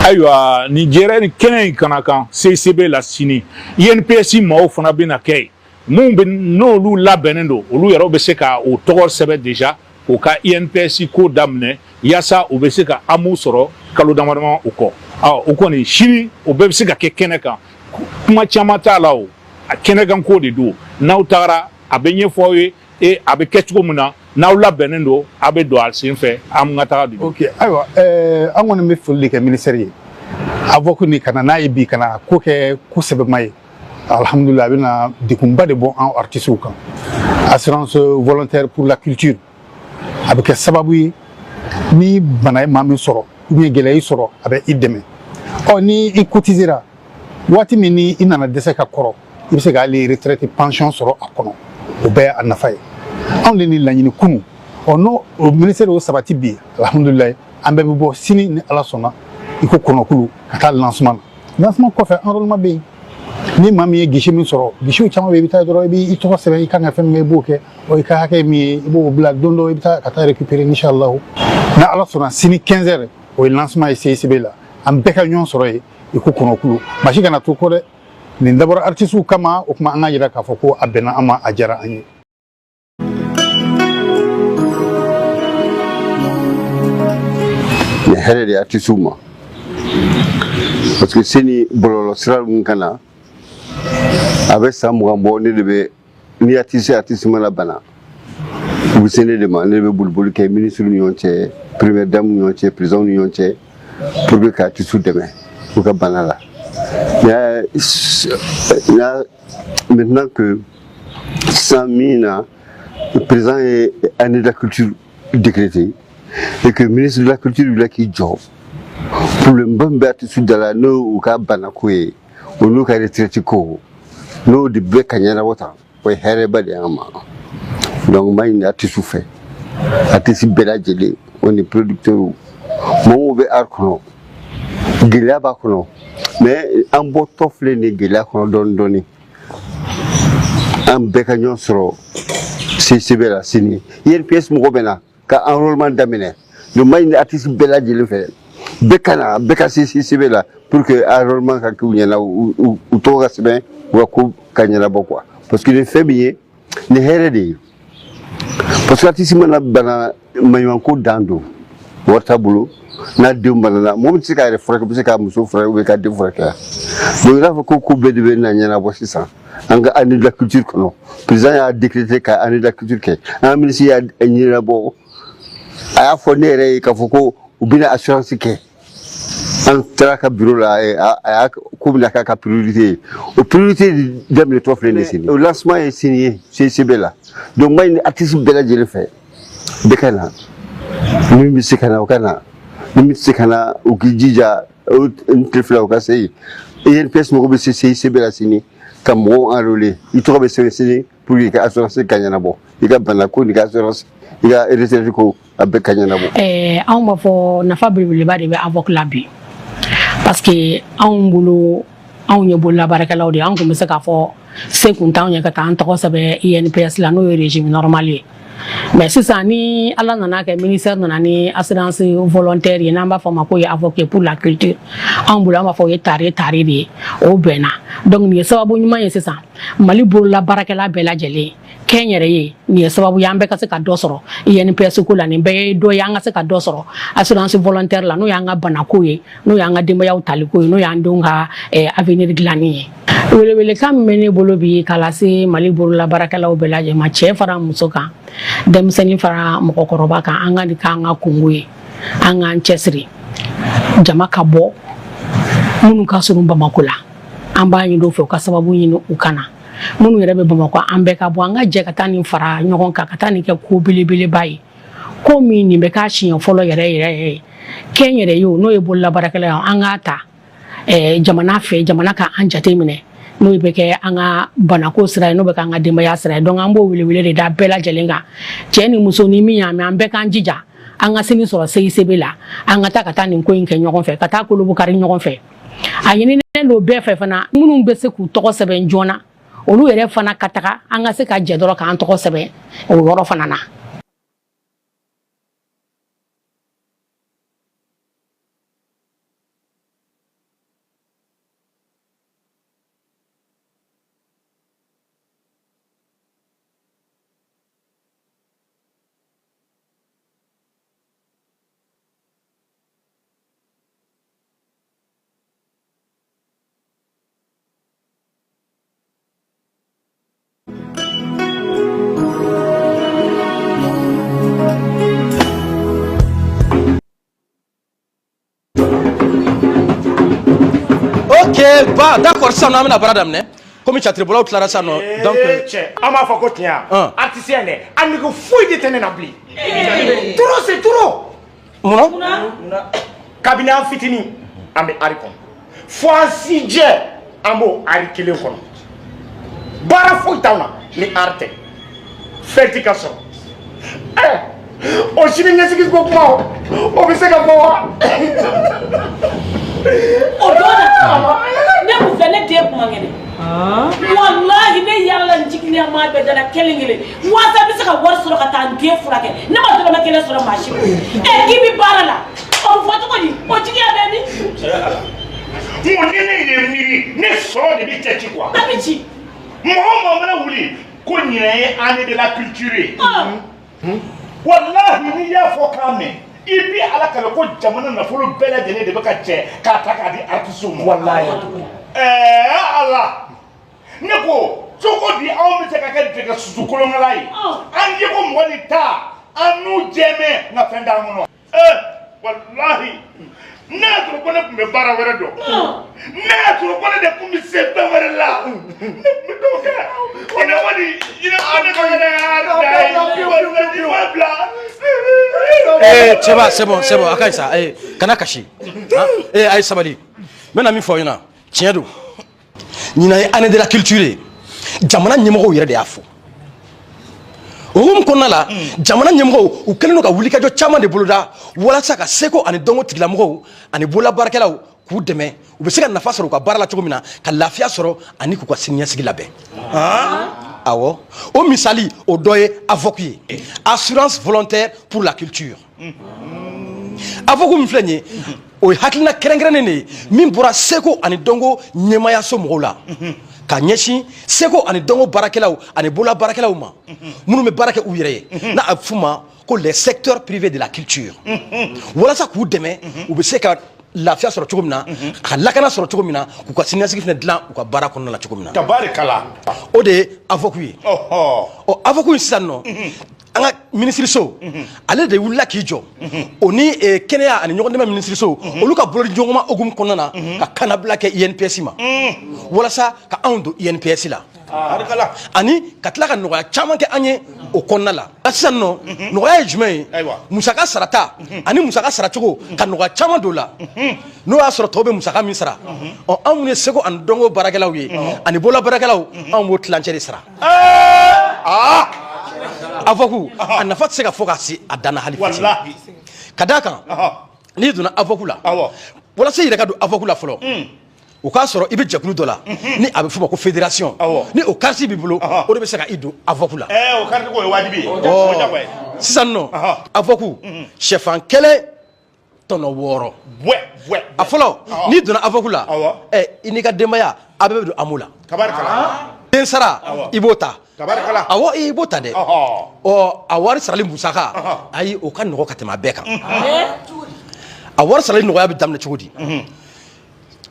Ayiwa, nin jɛrɛ ni kɛnɛ in kana kan CICB la sini, INPS maaw fana bɛna kɛ yen. Mun bɛ n'olu labɛnnen don, olu yɛrɛ bɛ se ka o tɔgɔ sɛbɛn déjà k'u ka INPS ko daminɛ, yaasa u bɛ se ka AMO sɔrɔ kalo dama dama o kɔ. O kɔni, sini o bɛɛ bɛ se ka kɛ kɛnɛ kan. Kuma caman t'a la, o a kɛnɛ kan ko de don. N'aw tagara, a bɛ ɲɛfɔ aw ye e a bɛ kɛ cogo min na. N'aw labɛnnen don, a bɛ don a sen fɛ, an ka taga de. Ok, ayiwa, an kɔni bɛ foli de kɛ ministère ye. AVOC ni ka na n'a ye bi, ka na ko kɛ ko sɛbɛma ye, alhamdulilah, a bɛna degunba de bɔ an artistes kan. Assurance volontaire pour la culture, a bɛ kɛ sababu ye, ni bana ye maa min sɔrɔ ou bien gɛlɛya y'i sɔrɔ, a bɛ i dɛmɛ. Ɔ ni i cotisera, waati min ni i nana dɛsɛ ka kɔrɔ, i bɛ se ka hali retraite pension sɔrɔ a kɔnɔ. O bɛɛ a nafa ye. Anw de ni laɲini kunu, ɔ n'o o ministère y'o sabati bi, alhamdulilayi, an bɛɛ bɛ bɔ sini ni Ala sɔnna i ko kɔnɔkulu ka taa lancement na. Lancement kɔfɛ, enrôlement bɛ yen. Ni maa min ye guichet min sɔrɔ, guichet caman bɛ yen, i bɛ taa dɔrɔn, i b'i tɔgɔ sɛbɛn, i kan ka fɛn min kɛ, i b'o kɛ. Ɔ i ka hakɛ min ye, i b'o bila. Don dɔ i bɛ taa ka taa récupérer, inchallah. Ni Ala sɔnna, sini 15 heures, o ye lancement ye CICB la. An bɛɛ ka ɲɔgɔn sɔrɔ yen i ko kɔnɔkulu. Maa si kana to kɔ dɛ. Nin dabɔra artistes kama. O tuma an ka yira k'a fɔ ko a bɛnna an ma, a diyara an ye. Nin hɛrɛ de artisiw ma, parce que sini bɔlɔlɔ sira ninnu ka na, a bɛ san 20 bɔ, ne de bɛ ni artiste mana bana, u bɛ se ne de ma. Ne de bɛ boliboli kɛ ministre ni ɲɔgɔn cɛ, première dame ni ɲɔgɔn cɛ, président ni ɲɔgɔn cɛ, pour que ka artiste dɛmɛ u ka bana la. Mais maintenant que sisan min na président ye année de la culture décrété et que ministre de la culture wulila k'i jɔ, problème ba min bɛ artiste da la, n'o u ka banako ye, o n'u ka retraite ko, n'o de bɛ ka ɲɛnabɔ tan, o ye hɛrɛba de y'an ma. Donc n b'a ɲini artiste fɛ, artiste bɛɛ lajɛlen, o ni producteur, mɔgɔ mɔgɔ bɛ art kɔnɔ, gɛlɛya b'a kɔnɔ, mais an bɔtɔ filɛ nin gɛlɛya kɔnɔ dɔɔni dɔɔni. An bɛɛ ka ɲɔgɔn sɔrɔ CICB la sini. INPS mɔgɔ bɛ na ka enrôlement daminɛ. Donc n b'a ɲini artiste bɛɛ lajɛlen fɛ, bɛɛ ka na, bɛɛ ka se CICB la pour que enrôlement ka k'u ɲɛna, u tɔgɔ ka sɛbɛn, u ka ko ka ɲɛnabɔ quoi. Parce que nin fɛn min ye nin, hɛrɛ de ye, parce que artiste mana bana, maɲumanko dan don, wari t'a bolo, n'a denw banana, mɔgɔ min tɛ se k'a yɛrɛ furakɛ, bɛ se k'a muso furakɛ ou bien k'a den furakɛ. Donc i n'a fɔ ko bɛɛ de bɛ na ɲɛnabɔ sisan an ka année de la culture kɔnɔ. Président y'a décrété ka année de la culture kɛ, an ka ministre y'a ɲɛnabɔ. A y'a fɔ ne yɛrɛ ye k'a fɔ ko u bɛna assurance kɛ. An taara ka bureau la, a y'a ko bɛna k'a ka priorité ye. O priorité daminɛtɔ filɛ nin ye sini. O lancement ye sini ye CICB la. Donc n b'a ɲini artiste bɛɛ lajɛlen fɛ, bɛɛ ka na. Min bɛ se ka na, o ka na. Min bɛ se ka na, u k'i jija n tile 2, u ka se yen. INPS mɔgɔ bɛ se CICB la sini ka mɔgɔw enrôler. I tɔgɔ bɛ sɛbɛn sini pour que i ka assurance ka ɲɛnabɔ, i ka banako n'i ka assurance, i ka retraite ko, a bɛɛ ka ɲɛnabɔ. Anw b'a fɔ nafa belebeleba de bɛ AVOC la bi, parce que anw bolo, anw ye bololabaarakɛlaw de ye. Anw tun bɛ se k'a fɔ se kun t'anw ye ka taa an tɔgɔ sɛbɛn INPS la, n'o ye régime normal ye. Mais sisan ni Ala nana kɛ ministère nana ni assurance volontaire ye, n'an b'a fɔ a ma k'o ye AVOC pour la culture, anw bolo an b'a fɔ o ye tare tare de ye, o bɛnna. Donc nin ye sababu ɲuman ye sisan Mali bolola baarakɛla bɛɛ lajɛlen kɛnyɛrɛye, nin ye sababu ye an bɛɛ ka se ka dɔ sɔrɔ INPS ko la, nin bɛɛ ye dɔ ye an ka se ka dɔ sɔrɔ assurance volontaire la, n'o y'an ka banako ye, n'o y'an ka denbayaw taliko ye, n'o y'an denw ka avenir dilanni ye. Welewelekan min bɛ ne bolo bi k'a lase Mali bolola baarakɛlaw bɛɛ lajɛlen ma, cɛ fara muso kan, denmisɛnnin fara mɔgɔkɔrɔba kan, an ka nin k'an ka kungo ye, an k'an cɛsiri, jama ka bɔ minnu ka surun Bamakɔ la, an b'a ɲini u fɛ u ka sababu ɲini u ka na, minnu yɛrɛ bɛ Bamakɔ, an bɛɛ ka bɔ, an ka jɛ ka taa nin fara ɲɔgɔn kan, ka taa nin kɛ ko belebeleba ye, ko min nin bɛ k'a siɲɛ fɔlɔ yɛrɛ yɛrɛ ye kɛnyɛrɛye, n'o ye bololabaarakɛla ye, an k'a ta jamana fɛ, jamana ka an jate minɛ, n'o bɛ kɛ an ka banako sira ye, n'o bɛ kɛ an ka denbaya sira ye. Donc an b'o welewele de da bɛɛ lajɛlen kan, cɛ ni muso, ni min y'a mɛn, an bɛɛ k'an jija an ka sini sɔrɔ CICB la, an ka taa ka taa nin ko in kɛ ɲɔgɔn fɛ, ka taa kolobukari ɲɔgɔn fɛ. A ɲininen don bɛɛ fɛ fana, minnu bɛ se k'u tɔgɔ sɛbɛn joona, olu yɛrɛ fana ka taga, an ka se ka jɛ dɔrɔn k'an tɔgɔ sɛbɛn o yɔrɔ fana na. Ok, ba d'accord, sisan nɔ an bɛna baara daminɛ komi catiribɔlaw tilara sisan nɔ, donc cɛ, an b'a fɔ ko tiɲɛ, artiste dɛ, a nege foyi de tɛ ne na bilen. Trop c'est trop. Munna? Kabini an fitinin an bɛ art kɔnɔ, fo an si jɛ an b'o art kelen kɔnɔ, baara foyi t'anw na ni art tɛ, fɛn ti ka sɔrɔ. Ɛ, o sini ɲɛsigi ko kuma, o bɛ se ka fɔ wa? O don na, ne kun filɛ, ne den kuma kɛnɛ, walahi ne yalala n jiginya maa bɛɛ dala kelen kelen waasa n bɛ se ka wari sɔrɔ ka taa n den furakɛ, ne ma dɔrɔmɛ kelen sɔrɔ maa si bolo. Ɛ, k'i bɛ baara la, o bɛ fɔ cogo di? O jigiya bɛ min? N ko ni ne ye miiri, ne sɔrɔ de bɛ cɛ ci quoi. A bɛ ci. Mɔgɔ o mɔgɔ mana wuli ko ɲinɛ ye année de la culture ye, walahi n'i y'a fɔ k'a mɛn, i bi Ala kale ko jamana nafolo bɛɛ lajɛlen de bɛ ka cɛ k'a ta k'a di artiste ma. Walahi. Ɛɛ Ala, ne ko cogo di anw bɛ se ka kɛ dɛgɛ susu kolonkala ye? An ye ko mɔgɔ ni ta an n'u jɛmɛ, nka fɛn t'an kɔnɔ. Ee walahi, ne y'a sɔrɔ ko ne tun bɛ baara wɛrɛ dɔn, ne y'a sɔrɔ ko ne de tun bɛ se fɛn wɛrɛ la, ne tun bɛ dɔw kɛ. O ne kɔni ɲinɛ ko ne ka yɛrɛ y'a da ye, walahi ma bila. Eh, cɛba, c'est bon, c'est bon, a ka ɲi sa. Eh, kana kasi. Eh, a ye sabali, n bɛna min fɔ aw ɲɛna, tiɲɛ don, ɲinan ye année de la culture ye, jamana ɲɛmɔgɔw yɛrɛ de y'a fɔ. O hukumu kɔnɔna la, jamana ɲɛmɔgɔw u kɛlen don ka wulikajɔ caman de boloda walasa ka seko ani dɔnko tigilamɔgɔw ani bololabaarakɛlaw k'u dɛmɛ, u bɛ se ka nafa sɔrɔ u ka baara la cogo min na, ka lafiya sɔrɔ ani k'u ka siniɲɛsigi labɛn. Awɔ, o misali o dɔ ye AVOC ye, assurance volontaire pour la culture. AVOC min filɛ nin ye, o ye hakilina kɛrɛnkɛrɛnnen de ye min bɔra seko ani dɔnko ɲɛmayaso mɔgɔw la ka ɲɛsin seko ani dɔnko baarakɛlaw ani bolola baarakɛlaw ma, minnu bɛ baara kɛ u yɛrɛ ye, n'a a bɛ f'u ma ko les secteurs privés de la culture, walasa k'u dɛmɛ u bɛ se ka lafiya sɔrɔ cogo min na, ka lakana sɔrɔ cogo min na, k'u ka siniɲɛsigi fana dilan u ka baara kɔnɔna la cogo min na. Tabarikala. O de ye AVOC ye. Ɔ, AVOC in sisan nɔ, an ka minisiriso ale de wulila k'i jɔ, o ni kɛnɛya ani ɲɔgɔndɛmɛ minisiriso, olu ka bolodiɲɔgɔnma hukumu kɔnɔna na, ka kannabila kɛ INPS ma walasa ka anw don INPS la ani ka tila ka nɔgɔya caman kɛ an ye o kɔnɔna la. Sisan nɔ, nɔgɔya ye jumɛn ye? Musaka sarata ani musaka saracogo, ka nɔgɔya caman don la. N'o y'a sɔrɔ tɔw bɛ musaka min sara, ɔ, anw minnu ye seko ani dɔnko baarakɛlaw ye ani bolola baarakɛlaw, anw b'o tilancɛ de sara. AVOC a nafa tɛ se ka fɔ ka se a dan na hali fitinin, ka d'a kan n'i donna AVOC la, walasa i yɛrɛ ka don AVOC la fɔlɔ. O k'a sɔrɔ i bɛ jɛkulu dɔ la ni a bɛ f'o ma ko fédération, ni o carte b'i bolo, o de bɛ se ka i don AVOC la. O carte ko ye wajibi ye, o jagoya ye. Sisan nɔ, AVOC, sɛfan kelen tɔnɔ 6. Bwɛ bwɛ. A fɔlɔ, n'i donna AVOC la, i n'i ka denbaya, a bɛɛ bɛ don AMO la. Tabarikala. Den sara, i b'o ta. Tabarikala. Awɔ, i b'o ta dɛ. Ɔ, a wari sarali musaka, ayi, o ka nɔgɔ ka tɛmɛ a bɛɛ kan. A wari sarali nɔgɔya bɛ daminɛ cogo di?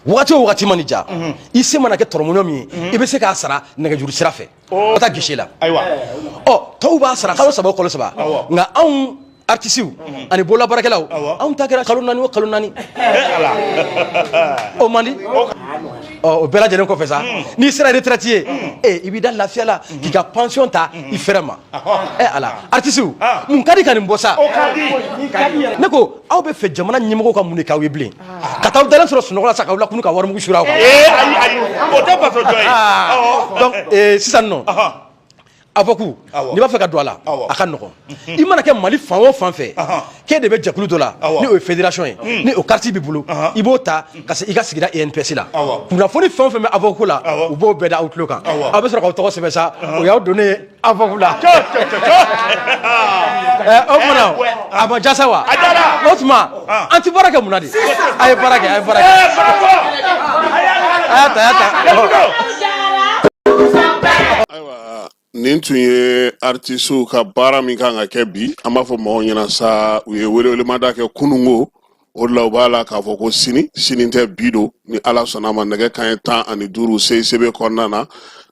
Wagati o wagati mana ja, i se mana kɛ tɔrɔmɔɲɔ min ye, i bɛ se k'a sara nɛgɛjuru sira fɛ ka taa guichet la. Ɔ, tɔw b'a sara kalo 3 o kalo 3, nka anw artisiw ani bololabaarakɛlaw, anw ta kɛra kalo 4 o kalo 4. O man di. Ɔ, o bɛɛ lajɛlen kɔfɛ sa, n'i sera retraite ye, i b'i da lafiya la k'i ka pension ta i fɛrɛ ma. Ɛ ala, artisiw, mun ka di ka nin bɔ sa? Ne ko aw bɛ fɛ jamana ɲɛmɔgɔw ka mun de k'aw ye bilen? Ka taa aw dalen sɔrɔ sunɔgɔ la sa, k'aw lakunu ka warimugu suuru aw kan? Ee, ayi ayi, o tɛ faso jɔ ye. Donc sisan nɔ, AVOC, n'i b'a fɛ ka don a la, a ka nɔgɔn. I mana kɛ Mali fan o fan fɛ k'e de bɛ jɛkulu dɔ la, ni o ye fédération ye, ni o carte b'i bolo, i b'o ta ka se i ka sigida INPS la. Kunnafoni fɛn o fɛn bɛ AVOC la, u b'o bɛɛ da aw tulo kan. Aw bɛ sɔrɔ k'aw tɔgɔ sɛbɛn sa, o y'aw donnen ye AVOC la. O tuma, a ma diya sa wa? O tuma, an ti baara kɛ mun na de? A ye baara kɛ, a ye baara kɛ, a y'a ta, a y'a ta. Nin tun ye artisiw ka baara min kan ka kɛ bi. An b'a fɔ mɔgɔw ɲɛna sa, u ye welewelemada kɛ kunungo, o de la u b'a la k'a fɔ ko sini, sini tɛ, bi don, ni Ala sɔnna a ma, nɛgɛ kanɲɛ 15 CICB kɔnɔna na.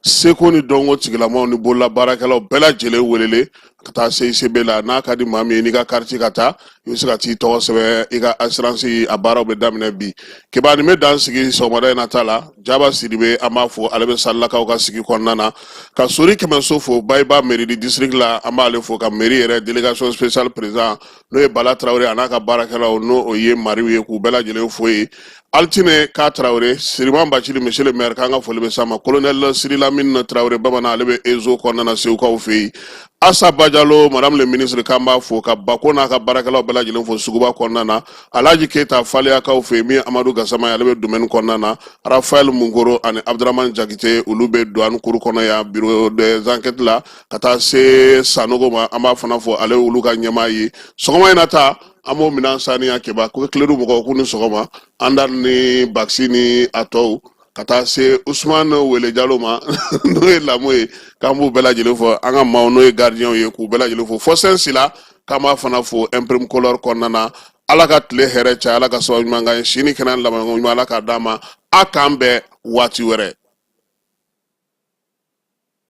Seko ni dɔnko tigilamaw ni bolola baarakɛlaw bɛɛ lajɛlen welele ka taa CICB la. N'a ka di maa min ye, n'i ka carte ka taa, i bɛ se ka t'i tɔgɔ sɛbɛn i ka assurance. A baaraw bɛ daminɛ bi. Keba, nin bɛ dan sigi sɔgɔmada in na ta la. Jaba Sidibe, an b'a fo, ale bɛ Salilakaw ka sigi kɔnɔna na. Ka Sori Kɛmɛso fo Bayiba mairie du district la, an b'ale fo, ka mairie yɛrɛ délégation spéciale président, n'o ye Bala Tarawele, a n'a ka baarakɛlaw, n'o ye mariw ye, k'u bɛɛ lajɛlen fo ye. Altine Ka Tarawele, Siriman Bacili, monsieur le maire, k'an ka foli bɛ s'a ma. Colonel Sirilamine Tarawele Bamanan, ale bɛ ezo kɔnɔna na Segukaw fɛ yen. Asa Bajalo, madame le ministre, k'an b'a fo, ka Bako n'a ka baarakɛlaw bɛɛ lajɛlen fo suguba kɔnɔna na. Alhaji Keyita Faleyakaw fɛ yen, min ye Amadu Gasama ye, ale bɛ domaine kɔnɔna na. Rafael Munkoro ani Abdramane Jakite, olu bɛ douane kuru kɔnɔ yan, bureau des enquêtes la, ka taa se Sanogo ma, an b'a fana fo, ale olu ka ɲɛmaa ye. Sɔgɔma in na ta, an b'o minɛn saniya. Keba ko Kiledu mɔgɔw k'u ni sɔgɔma, an da ni Bakisi ni a tɔw, ka taa se Usumani Wele Jalo ma, n'o ye Lamɔ ye, k'an b'u bɛɛ lajɛlen fo. An ka maaw, n'o ye gardienw ye, k'u bɛɛ lajɛlen fo. Fɔsɛn Sila, k'an b'a fana fo imprime couleur kɔnɔna na. Ala ka tile hɛrɛ caya, Ala ka sababu ɲuman k'an ye, si ni kɛnɛya labanko ɲuman, Ala k'a d'an ma. A k'an bɛn waati wɛrɛ.